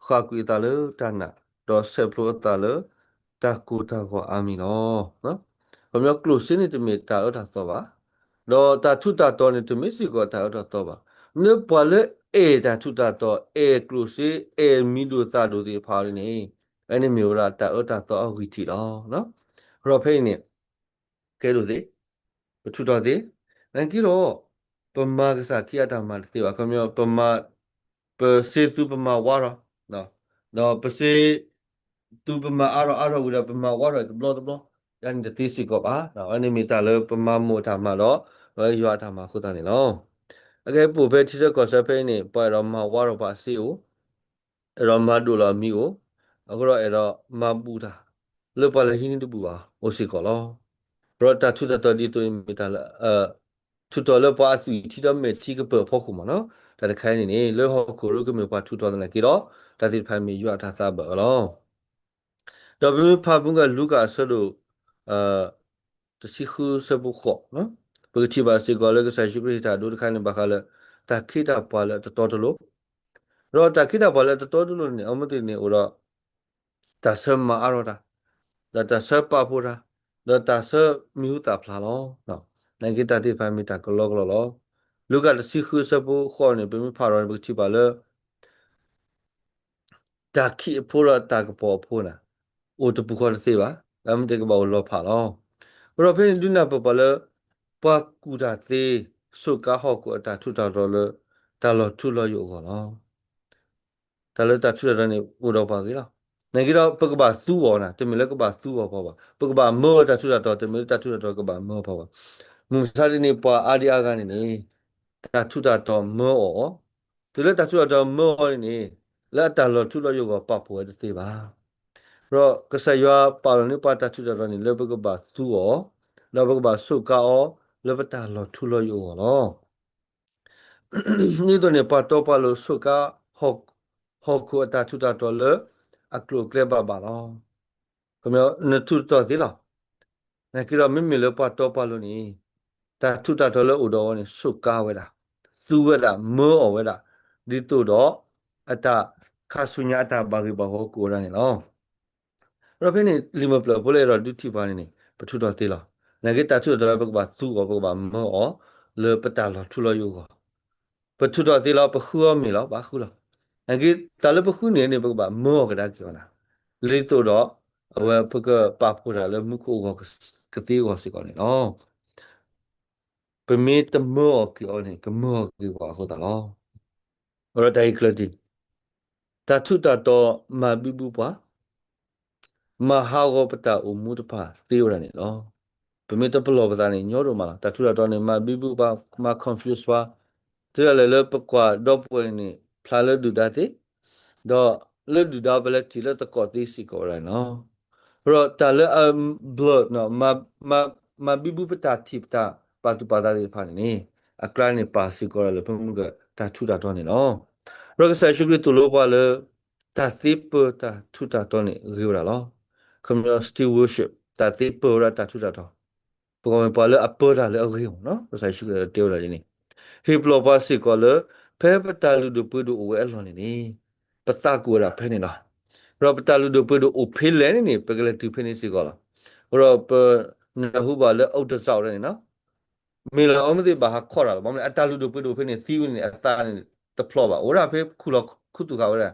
ဃၣ်ကွံာ်အသးလၢတၢ်နာ်, ဒီးဆဲးဖျိအသးလၢတၢ်ကိၢ်တၢ်ဂီၤအါမံၤလီၤ. ခီပညီကျိၣ်စ့န့ၣ်တမ့ၢ်တၢ်အၢတၢ်သီဘၣ်, ဒီးတၢ်ထူးတၢ်တီၤန့ၣ် တမ့ၢ်စ့ၢ်ကီးတၢ်အၢတၢ်သီဘၣ်. လၢပှၤလၢအဲၣ်တၢ်ထူးတၢ်တီၤ အဲၣ်ကျိၣ်စ့ အဲၣ်မံၤဒိၣ်သၣ်ဒိၣ်သ့ၣ်တဖၣ်န့ၣ် အဝဲန့ၣ်မ့ၢ်ဝဲဒၣ်တၢ်အၢတၢ်သီအဂံၢ်ထံးလီၤ. ဒီးဖဲအံၤန့ၣ် ကဲဒိၣ်သ့, ပထူးထီၣ်သ့, နာ်က့ဒီး ပမၤကစၢ်ခံဂၤတၢ်မၤတသ့ဘၣ်. ခီပညီ ပမၤ ပစ့သူပမၤဝါထီၣ်, ဒီးပစ့သူပမၤအါထီၣ်အါထီၣ်ဝံၤဒီး ပမၤဝါထီၣ်တဘျီတဘျီ, ယၤန့ၣ်တသ့စ့ၢ်ကီးဘၣ်. အဝဲန့ၣ်မ့ၢ်တၢ်လၢပမၤမိၢ်အတၢ်မၤဒီး ပယွၤအတၢ်မၤအဃိသတးန့ၣ်လီၤ. အကဲပအိၣ်ဖဲထံဆၢကီၢ်ဆၢဖဲအံၤန့ၣ် ပှၤအဲၣ်ဒိးမၤဝါထီၣ်ပှၤအစ့အိၣ်, အဲၣ်ဒိးမၤဒိၣ်လီၤအမံၤအိၣ်, အဃိဒီးအဲၣ်ဒိးမၤဘူၣ်တၢ် လၢပှၤလၢဟံးန့ၢ်တဘူၣ်ဘၣ် အိၣ်စ့ၢ်ကီးလီၤ. ဒီးတၢ်ထူးတၢ်တီၤဒ်သိးအံၤမ့ၢ်တၢ်လၢ ထူးထီၣ်လၢပှၤအသွံၣ်ထံဒီးမဲာ်ထံကပၢၤအဖီခိၣ်မးနီၤ. တၢ်တခါအံၤန့ၣ်န့ၣ် လၢဟီၣ်ခိၣ်ရိကမ့ၢ်ပှၤထူးထီၣ်သနာ်က့ဒီး တၢ်သ့ၣ်တဖၣ်မ့ၢ်ယွၤအတၢ်သးဘၣ်အၢလီၤ. ဒီးပမ့ၢ်ဖးမုၢ်ဂၢၢ်လူၤကၣ်အဆၢဒိၣ် တဆံဃုဆၢဖိဃိး, ပကထံၣ်ဘၣ်စ့ၢ်ကီးလၢကစၢ်ယ့ၣ်ၡူးခရံာ်ဟ့ၣ်တၢ်ဒိတခါန့ၣ် ဘၣ်ဃးလၢ တၢ်ခ့တၢ်ပှၤလၢအတတီတလိၤ, ဒီးတၢ်ခ့တၢ်ပှၤလၢအတတီတလိၤန့ၣ် အမ့ၢ်သ့ၣ်န့ၣ်အိၣ်ဒီး တၢ်ဆၢမၤအါထီၣ်တၢ်, ဒီးတၢ်ဆၢပာ်ဖှိၣ်တၢ်, ဒီးတၢ်ဆၢမံၤဟူသၣ်ဖျါလီၤ. နာ်က့တၢ်သ့ၣ်တဖၣ်မ့ၢ်တၢ်ကလီကလီလီၤ. လူၤကၣ်တဆံဃုဆၢဖိဃိးန့ၣ် ပမ့ၢ်ဖးဒီးန့ၣ် ပကထံၣ်ဘၣ်လၢ တၢ်ခံးအဖိဒီးတၢ်ကပီၤအဖိန့ၣ် အိၣ်တပူၤဃီတသ့ဘၣ်. အမ့ၢ်သ့ၣ်ကဘၣ်အိၣ်လီၤဖးလီၤ. အဃိဒီးဖဲန့ၣ်ဒုးနၢ်ပၢၢ်ပှၤလၢ ပှၤကူၣ်တၢ်သ့ စူးကါဟီၣ်ခိၣ်အတၢ်ထူးတၢ်တီၤလၢ တၢ်လီၤထူလီၤယိာ်အဂီၢ်လီၤ. တၢ်လၢတၢ်ထူးတၢ်တီၤန့ၣ် အိၣ်ဒီးပှၤဂ့ၤလီၤ. နာ်က့ဒီး ပကဘၣ်သူအီၤန့ၣ် တမ့ၢ်လၢကဘၣ်သူအီၤပှၤဘၣ်. ပကဘၣ်မၢအီၤတၢ်ထူးတၢ်တီၤ တမ့ၢ်လၢတၢ်ထူးတၢ်တီၤကဘၣ်မၢအီၤပှၤဘၣ်. မုၢ်မဆါတနံၤ ပှၤအါဒံအါဂၤန့ၣ်န့ၣ် တၢ်ထူးတၢ်တီၤမၢအီၤ, တုၤလၢတၢ်ထူးတၢ်တီၤမၢအီၤန့ၣ်န့ၣ် လၢအတၢ်လီၤထူလီၤယိာ်အဂီၢ်ပာ်ဖှိၣ်ဝဲတသ့ဘၣ်. ဒီးကစၢ်ယွၤပာ်လီၤန့ၢ်ပှၤတၢ်ထူးတၢ်တီၤန့ၣ် လၢပကဘၣ်သူအီၤ, ဒီးပကဘၣ်စူးကါအီၤ လၢပတၢ်လီၤထူလီၤယိာ်အဂီၢ်လီၤ. ဒ်သိးန့ၣ် ပှၤတီပှၤလိၤစူးကါ ဟီၣ်ခိၣ်အတၢ်ထူးတၢ်တီၤလၢအကျိၤအကျဲဘၣ်ဘၣ်လီၤ. နထူးတၢ်တီၤသ့လီၤ. နာ်က့ဒီးမ့မ့ၢ်လၢပှၤတီပှၤလိၤန့ၣ် တၢ်ထူးတၢ်တီၤလၢအိၣ်ဒီးအီၤန့ၣ် စူးကါဝဲဒၣ်, သူဝဲဒၣ်, မၢအီၤဝဲဒၣ်, ဒ်သိးဒီး အတၢ်ခါဆူညါအတၢ်ဘၣ်ဂ့ၢ်ဘၣ်ဝီကအိၣ်ဝဲဒၣ်န့ၣ်လီၤ. ဒီးဖဲန့ၣ် လံာ်မုၢ်ပျၢၤဖိလၢအဲၣ်ဒိးဒုးထံၣ်ပှၤန့ၣ်န့ၣ် ပထူးတၢ်တီၤသ့လီၤ. နာ်က့တၢ်ထူးတၢ်တီၤလၢပကဘၣ်သူအီၤ ပကဘၣ်မၢအီၤ လၢပတၢ်လီၤထူလီၤယိာ်အဂီၢ် ပထူးတၢ်တီၤသ့လီၤ, ပဃုအီၤမ့ၢ်လီၤ, ဘၣ်ဃုလီၤ. နာ်က့ တၢ်လၢပဃုန့ၣ်န့ၣ် ပကဘၣ်မၢအီၤကဒါက့ၤအီၤနၤ, ဒ်သိးဒီး အဝဲပကပာ်ဖှိၣ်တၢ်လၢမူခိၣ်အဂီၢ်ကသ့အဂီၢ်စ့ၢ်ကီးန့ၣ်လီၤ. ပမ့ၢ်တမၢအီၤက့ၤအီၤန့ၣ် ကမၢအီၤက့ၤပှၤအဃိသတးလီၤ. အဝဲတၢ်ဂ့ၢ်ကျၢၤတံၢ်, တၢ်ထူးတၢ်တီၤမၤဘံဘူပှၤ မၤဟးဂီၤပတၢ်အိၣ်မူတဖၣ်သ့ဝဲဒၣ်န့ၣ်လီၤ. ပမ့ၢ်တပလီၢ်ပသးန့ၣ် ညီဒိၣ်မးလီၤ. တၢ်ထူးတၢ်တီၤန့ၣ် မၤဘံဘူပှၤ, မၤ confuse ပှၤ, တုၤဒၣ်လဲာ်လၢပကွၢ်ဒီပုၢ်ဝဲၢ်န့ၣ်န့ၣ် ဖျါလၢဒုၣ်ဒါသ့, ဒီးလၢဒုၣ်ဒါပလဲၤထံၣ်လၢသကိးသ့စ့ၢ်ကီးဝဲဒၣ်န့ၣ်လီၤ. ဒီးတၢ်လၢအဘျၢၣ် မၤဘံဘူပတၢ်ထံၣ်ပတၢ်ပာ်သူၣ်ပာ်သးသ့ၣ်တဖၣ်န့ၣ်န့ၣ် အကျါန့ၣ်ပာ်စ့ၢ်ကီးဒၣ်လၢပမုၢ်ကတၢ်ထူးတၢ်တီၤန့ၣ်လီၤ. ဒီးကစၢ်ယ့ၣ်ၡူးခရံာ်သိၣ်လိပှၤလၢ တၢ်သ့ပၢတၢ်ထူးတၢ်တီၤန့ၣ်ဂ့ၤဝဲဒၣ်လီၤ. ခီပညီ stewardship တၢ်သ့ပၢဝဲဒၣ်တၢ်ထူးတၢ်တီၤ, ပကမ့ၢ်ပှၤလၢအပၢတၢ်လၢအဂ့ၤမးနီၤ, ကစၢ်ယ့ၣ်ၡူးခရံာ်တဲဝဲဒၣ်ဒ်န့ၣ်, ဟ့ၣ်ပလီၢ်ပှၤစ့ၢ်ကီးလၢ ဖဲပတၢ်လုၢ်ဒိၣ်ပှ့ၤဒိၣ်အိၣ်ဝဲအလီၢ်န့ၣ်န့ၣ် ပသးကအိၣ်ဝဲဒၣ်ဖဲန့ၣ်လီၤ. ဒီးပတၢ်လုၢ်ဒိၣ်ပှ့ၤဒိၣ်အိၣ်ဖဲလဲၣ်န့ၣ်န့ၣ် ပကလဲၤတုၤဖဲန့ၣ်စ့ၢ်ကီးလီၤ. အဃိဒီးပနၢ်ဟူဘၣ်လၢ ultrasound န့ၣ်နီၤ မ့ၢ်လီၤအီၤမ့ၢ်သ့ဘၣ်ဟးခီၣ်တၢ်လီၤ. ဘၣ်မနုၤလဲၣ် အတၢ်လုၢ်ဒိၣ်ပှ့ၤဒိၣ်ဖဲန့ၣ်သံဝဲန့ၣ် အသးန့ၣ်တဖျိးဘၣ်, အိၣ်ဒၣ်ဖဲခူၣ်လီၤခူသူၣ်ဃာ်ဝဲဒၣ်.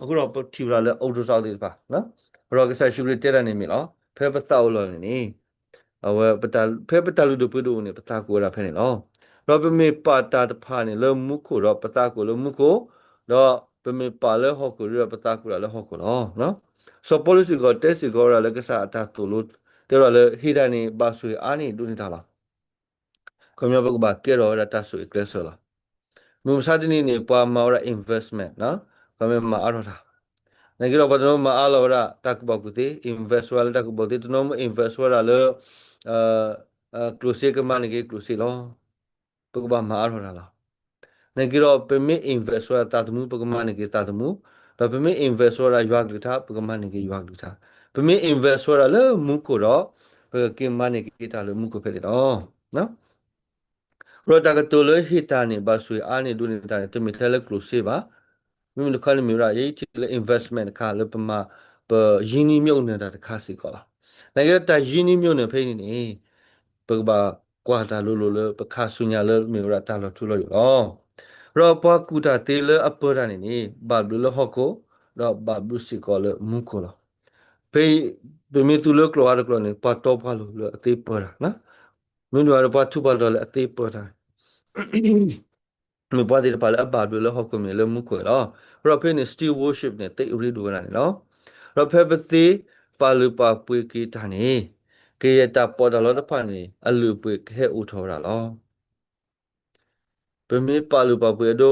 အဃိဒီးပထံၣ်ဝဲဒၣ်လၢ ultrasound သ့ၣ်တဖၣ်, ဒီးကစၢ်ယ့ၣ်ၡူးခရံာ်တဲတၢ်န့ၣ်မ့ၢ်လီၤ, ဖဲပသးအိၣ်လီၢ်န့ၣ်န့ၣ် အဝဲ ဖဲပတၢ်လုၢ်ဒိၣ်ပှ့ၤဒိၣ်န့ၣ် ပသးကအိၣ်ဝဲဒၣ်ဖဲန့ၣ်လီၤ. ဒီးပမ့ၢ်ပာ်တၢ်တဖၣ်န့ၣ်လၢမူခိၣ်ဒီးပသးကအိၣ်လၢမူခိၣ်, ဒီးပမ့ၢ်ပာ်လၢဟီၣ်ခိၣ်ဒီးပသးကအိၣ်ဒၣ်လၢဟီၣ်ခိၣ်လီၤ. စီၤပီလူးစ့ၢ်ကီးတဲစ့ၢ်ကီးဝဲဒၣ်လၢကစၢ်အတၢ်သိၣ်လိ တဲဝဲဒၣ်လၢဟ့ၣ်တၢ်န့ၣ် ဘၣ်ဆိၣ်ဂ့ၤအါန့ၢ်ဒိၣ်န့ၢ်တၢ်လီၤ. ခီပညီပကဘၣ်ကဲထီၣ်ဝဲဒၣ်တၢ်ဆိၣ်ဂ့ၤကျဲစၢၤလီၤ. မုၢ်မဆါတနံၤန့ၣ် ပှၤမၤဝဲဒၣ် investment နီၤ, ပှၤမ့ၢ်မၤအါထီၣ်တၢ်, နာ်က့ဒီးပှၤတနီၤမၤအါလီၤဝဲဒၣ်တၢ်ကူၣ်ဘၣ်ကူၣ်သ့ invest ဝဲဒၣ်လၢတၢ်ကူၣ်ဘၣ်ကူၣ်သ့, တနီၤမ့ၢ် invest ဝဲဒၣ်လၢ ကျိၣ်စ့ကမၤန့ၢ်က့ၤကျိၣ်စ့လီၤ. ပကဘၣ်မၤအါထီၣ်တၢ်လီၤ. နာ်က့ဒီးပမ့ၢ် invest ဝဲဒၣ်သးသမူ ပကမၤန့ၢ်က့ၤသးသမူ, ဒီးပမ့ၢ် invest ဝဲဒၣ်ယွၤကလုၢ်ကထါ ပကမၤန့ၢ်က့ၤယွၤကလုၢ်ကထါ, ပမ့ၢ် invest ဝဲဒၣ်လၢမူခိၣ်ဒီး ပကက့ၤမၤန့ၢ်က့ၤတၢ်လၢမူခိၣ်ဖဲန့ၣ်လီၤ. ဒီးတၢ်ကတိၤလၢဟ့ၣ်တၢ်န့ၣ် ဘၣ်ဆိၣ်ဂ့ၤအါန့ၢ်ဒိၣ်န့ၢ်တၢ်န့ၣ် တမ့ၢ်ထဲလၢကျိၣ်စ့ဘၣ်. မ့မ့ၢ်တခီန့ၣ်မ့ၢ်ဝဲဒၣ် ယဲယထံၣ်လၢ investment တခါလၢပမၤ ပရင်းနှီးမြှုပ်နှံတၢ်တခါစ့ၢ်ကီးလီၤ. နာ်က့ဒီးတၢ်ရင်းနှီးမြှုပ်နှံဖဲအံၤန့ၣ်န့ၣ် ပကဘၣ်ကွၢ်တၢ်လိၤလိၤလၢပခါဆူညါလၢမ့ၢ်ဝဲဒၣ်တၢ်လီၤထူလီၤယိာ်လီၤ. ဒီးပှၤကူၣ်တၢ်သ့လၢအပၢတၢ်န့ၣ်န့ၣ် ဘၣ်ဘျုးလၢဟီၣ်ခိၣ်, ဒီးဘၣ်ဘျုးစ့ၢ်ကီးလၢမူခိၣ်လီၤ. ဖဲအံၤ ပမ့ၢ်သူလၢကျိာ်အါတကျိာ်န့ၣ် ပှၤတီပှၤလိၤလၢအသ့ပၢတၢ်, မ့မ့ၢ်ဒီးပှၤထူးပှၤတီၤလၢအသ့ပၢတၢ် မ့ၢ်ပှၤသ့ၣ်တဖၣ်လၢအဘၣ်ဘျုးလၢဟီၣ်ခိၣ်မ့ၢ်လၢမူခိၣ်လီၤ. ဒီးဖဲန့ၣ် stewardship န့ၣ် သ့အရ့ဒိၣ်ဝဲဒၣ်န့ၣ်လီၤ. ဒီးဖဲပသ့ပာ်လုၢ်ပာ်ပှ့ၤက့ၤတၢ်န့ၣ် ကယဲၢ်တၢ်ပီးတၢ်လီတဖၣ်န့ၣ် အလုၢ်အပှ့ၤကဟဲအိၣ်ထီၣ်ဝဲဒၣ်လီၤ. ပမ့ၢ်ပာ်လုၢ်ပာ်ပှ့ၤအဒိ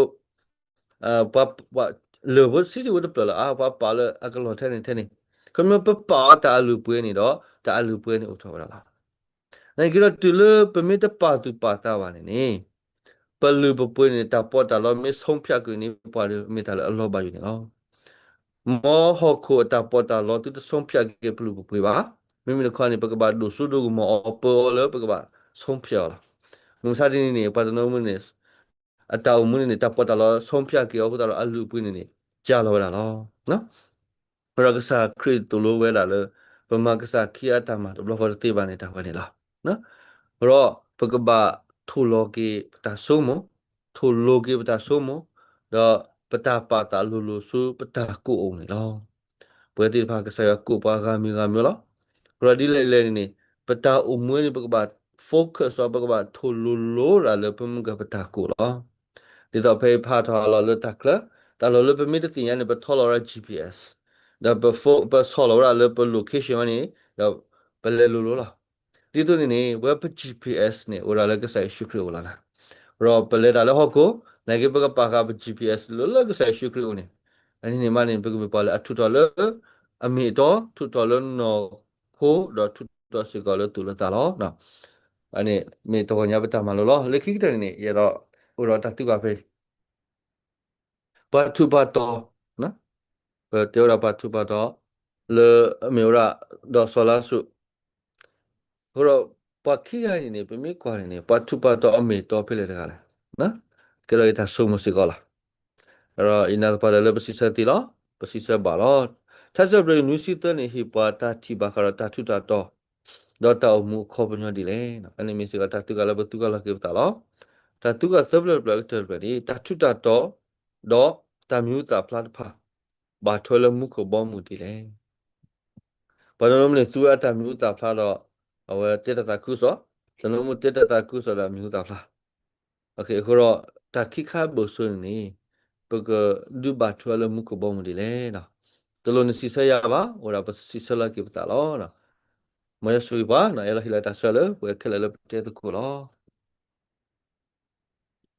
ပှၤ လၢၢ်ဖိဆံးဆံးဖိတဖျၢၣ်လၢအါ ပှၤပာ်လၢအကလီၢ်ထဲန့ၣ်ထဲန့ၣ်, ခီဖျိပပာ်အီၤတၢ်အလုၢ်အပှ့ၤန့ၣ်ဒီး တၢ်အလုၢ်အပှ့ၤန့ၣ်အိၣ်ထီၣ်ဝဲဒၣ်လီၤ. နာ်က့ဒီးတုၤလၢပမ့ၢ်တပာ်သူၣ်ပာ်သးဘၣ်န့ၣ်န့ၣ် ပလုၢ်ပပှ့ၤန့ၣ် တၢ်ပီးတၢ်လီမ့ၢ် ဆုံးဖြတ် က့ၤန့ၢ်ပှၤဒီး မ့ၢ်တၢ်လၢအလီၤဘၣ်ယိၣ်န့ၣ်လီၤ. မ်ဟီၣ်ခိၣ်အတၢ်ပီးတၢ်လီသုတ ဆုံးဖြတ် က့ၤပလုၢ်ပပှ့ၤဘၣ်. မ့မ့ၢ်တခီန့ၣ် ပကဘၣ်ဒိၣ်စိဒိၣ်ကမီၤအီၤပၢအီၤလၢပကဘၣ် ဆုံးဖြတ် အီၤလီၤ. မုၢ်မဆါတနံၤန့ၣ် ပှၤတနီၤမ့ၢ်န့ၣ် အတၢ်အိၣ်မူန့ၣ်န့ၣ် တၢ်ပီးတၢ်လီ ဆုံးဖြတ် က့ၤအီၤအဃိသတးဒီး အလုၢ်အပှ့ၤန့ၣ်န့ၣ် ကၢ်လီၤဝဲဒၣ်လီၤ. ဒီးကစၢ်ခရံာ်သိၣ်လိဝဲဒၣ်လၢ ပမၤကစၢ်ခံဂၤအတၢ်မၤတဘျီဃီတသ့ဘၣ်န့ၣ် တၢ်ဝဲန့ၣ်လီၤ. ဒီးပကဘၣ်ထိၣ်လီၤက့ၤပတၢ်ဆိကမိၣ်, ထိၣ်လိၤက့ၤပတၢ်ဆိကမိၣ်, ဒီးပတၢ်ပာ်သးလိၤလိၤဆူပတၢ်ကိးအိၣ်န့ၣ်လီၤ. ပဝဲသ့ၣ်တဖၣ်ကစၢ်ယွၤကိးပှၤဂၤမံၤဂၤမံၤလီၤ. ဒီးဒ်လဲၣ်လဲၣ်န့ၣ်န့ၣ် ပတၢ်အိၣ်မူန့ၣ် ပကဘၣ် focus အီၤ ပကဘၣ်ထိၣ်လိၤလိၤဒၣ်လၢပမုၢ်ကပတၢ်ကိးလီၤ. ဒ်သိးဖဲအံၤဖးထီၣ်အလီၢ်လၢတၢ်ချၢ, တၢ်လီၢ်လၢပမ့ၢ်တသ့ၣ်ညါန့ၣ် ပထီလီၤဝဲဒၣ် GPS, ဒီးပဆီၣ်လီၤဝဲဒၣ်လၢပ location ဝဲန့ၣ်, ဒီးပလဲၤလိၤလိၤလီၤ. ဒ်သိးန့ၣ်န့ၣ် ပဝဲပ GPS န့ၣ် အိၣ်ဒၣ်လၢကစၢ်ယ့ၣ်ၡူးခရံာ်အအိၣ်လီၤနၤ. ဒီးပလဲၤတၢ်လၢဟီၣ်ခိၣ်, နာ်က့ပကပာ်ဃာ်ပ G P S လၢ လၢကစၢ်ယ့ၣ်ၡူးခရံာ်အအိၣ်န့ၣ်, အန့ၣ်န့ၣ်မးန့ၣ် ပကမ့ၢ်ပှၤလၢအထူးထီၣ်လၢ အမ့ၢ်အတီ, ထူးထီၣ်လၢနီၢ်ခိ ဒီးထူးထီၣ်စ့ၢ်ကီးလၢသူၣ်လၢသးလီၤ. အန့ၣ်မ့ၢ်တဂီၤညါပတၢ်မၤလိလီၤ. လၢခံကတၢၢ်န့ၣ်န့ၣ် ယအဲၣ်ဒိးအိၣ်ဒီးတၢ်သံကွၢ်ဖဲ ပှၤထူးပှၤတီၤ, ပတဲဝဲဒၣ်ပှၤထူးပှၤတီၤ လၢအမ့ၢ်ဝဲဒၣ် ဒီးစီၤလါစရူး, အဃိဒီး ပှၤခံဂၤန့ၣ်န့ၣ် ပမ့ၢ်ကွၢ်န့ၣ်န့ၣ် ပှၤထူးပှၤတီၤအမ့ၢ်အတီဖဲလဲၣ်တဂၤလဲၣ်, ကဲထီၣ်ယတၢ်ဆိကမိၣ်စ့ၢ်ကီးလီၤ. ဒီးယနာ်သပှၢ်တၢၢ်လၢပစံးဆၢသ့လီၤ, ပစံးဆၢဘၣ်လီၤ. ထါစံးပတြၢၤနွံဆံသၢန့ၣ် ဟ့ၣ်ပှၤတၢ်ထံၣ်ဘၣ်ဃးဒီးတၢ်ထူးတၢ်တီၤ ဒီးတၢ်အိၣ်မူအခီပညီဒ်လဲၣ်. အန့ၣ်မ့ၢ်စ့ၢ်ကီးတၢ်သံကွၢ်လၢပသံကွၢ်လီၤက့ၤပသးလီၤ. တၢ်သံကွၢ်သၢဖျၢၣ်တဖျၢၣ်ကတၢၢ်တဖျၢၣ်န့ၣ် တၢ်ထူးတၢ်တီၤ ဒီးတၢ်မံၤဟူသၣ်ဖျါတဖၣ် ဘၣ်ထွဲလၢမူခိၣ်ဘီမုၢ်ဒ်လဲၣ်. ပှၤတနီၤမ့ၢ်န့ၣ် သူဝဲအတၢ်မံၤဟူသၣ်ဖျါဒီး အဝဲတဲတၢ်သးခုကစီၣ်, တနီၤမ့ၢ်တဲတၢ်သးခုကစီၣ်ဒီးအမံၤဟူသၣ်ဖျါ. အဃိဒီး တၢ်ခံခါဘၢၣ်စၢၤန့ၣ်န့ၣ် ပကဒုးဘၣ်ထွဲလၢမူခိၣ်ဘီမုၢ်ဒ်လဲၣ်. တလိၣ်နစံးဆၢယၤဘၣ်, အိၣ်ဒၣ်ပစံးဆၢလီၤက့ၤပသးလီၤ. မ်ယွၤဆိၣ်ဂ့ၤပှၤ, ယလီၤဟ့ၣ်လီၤတၢ်ဆၢလၢပဝဲခဲလၢာ်လၢပတဲသကိးလီၤ.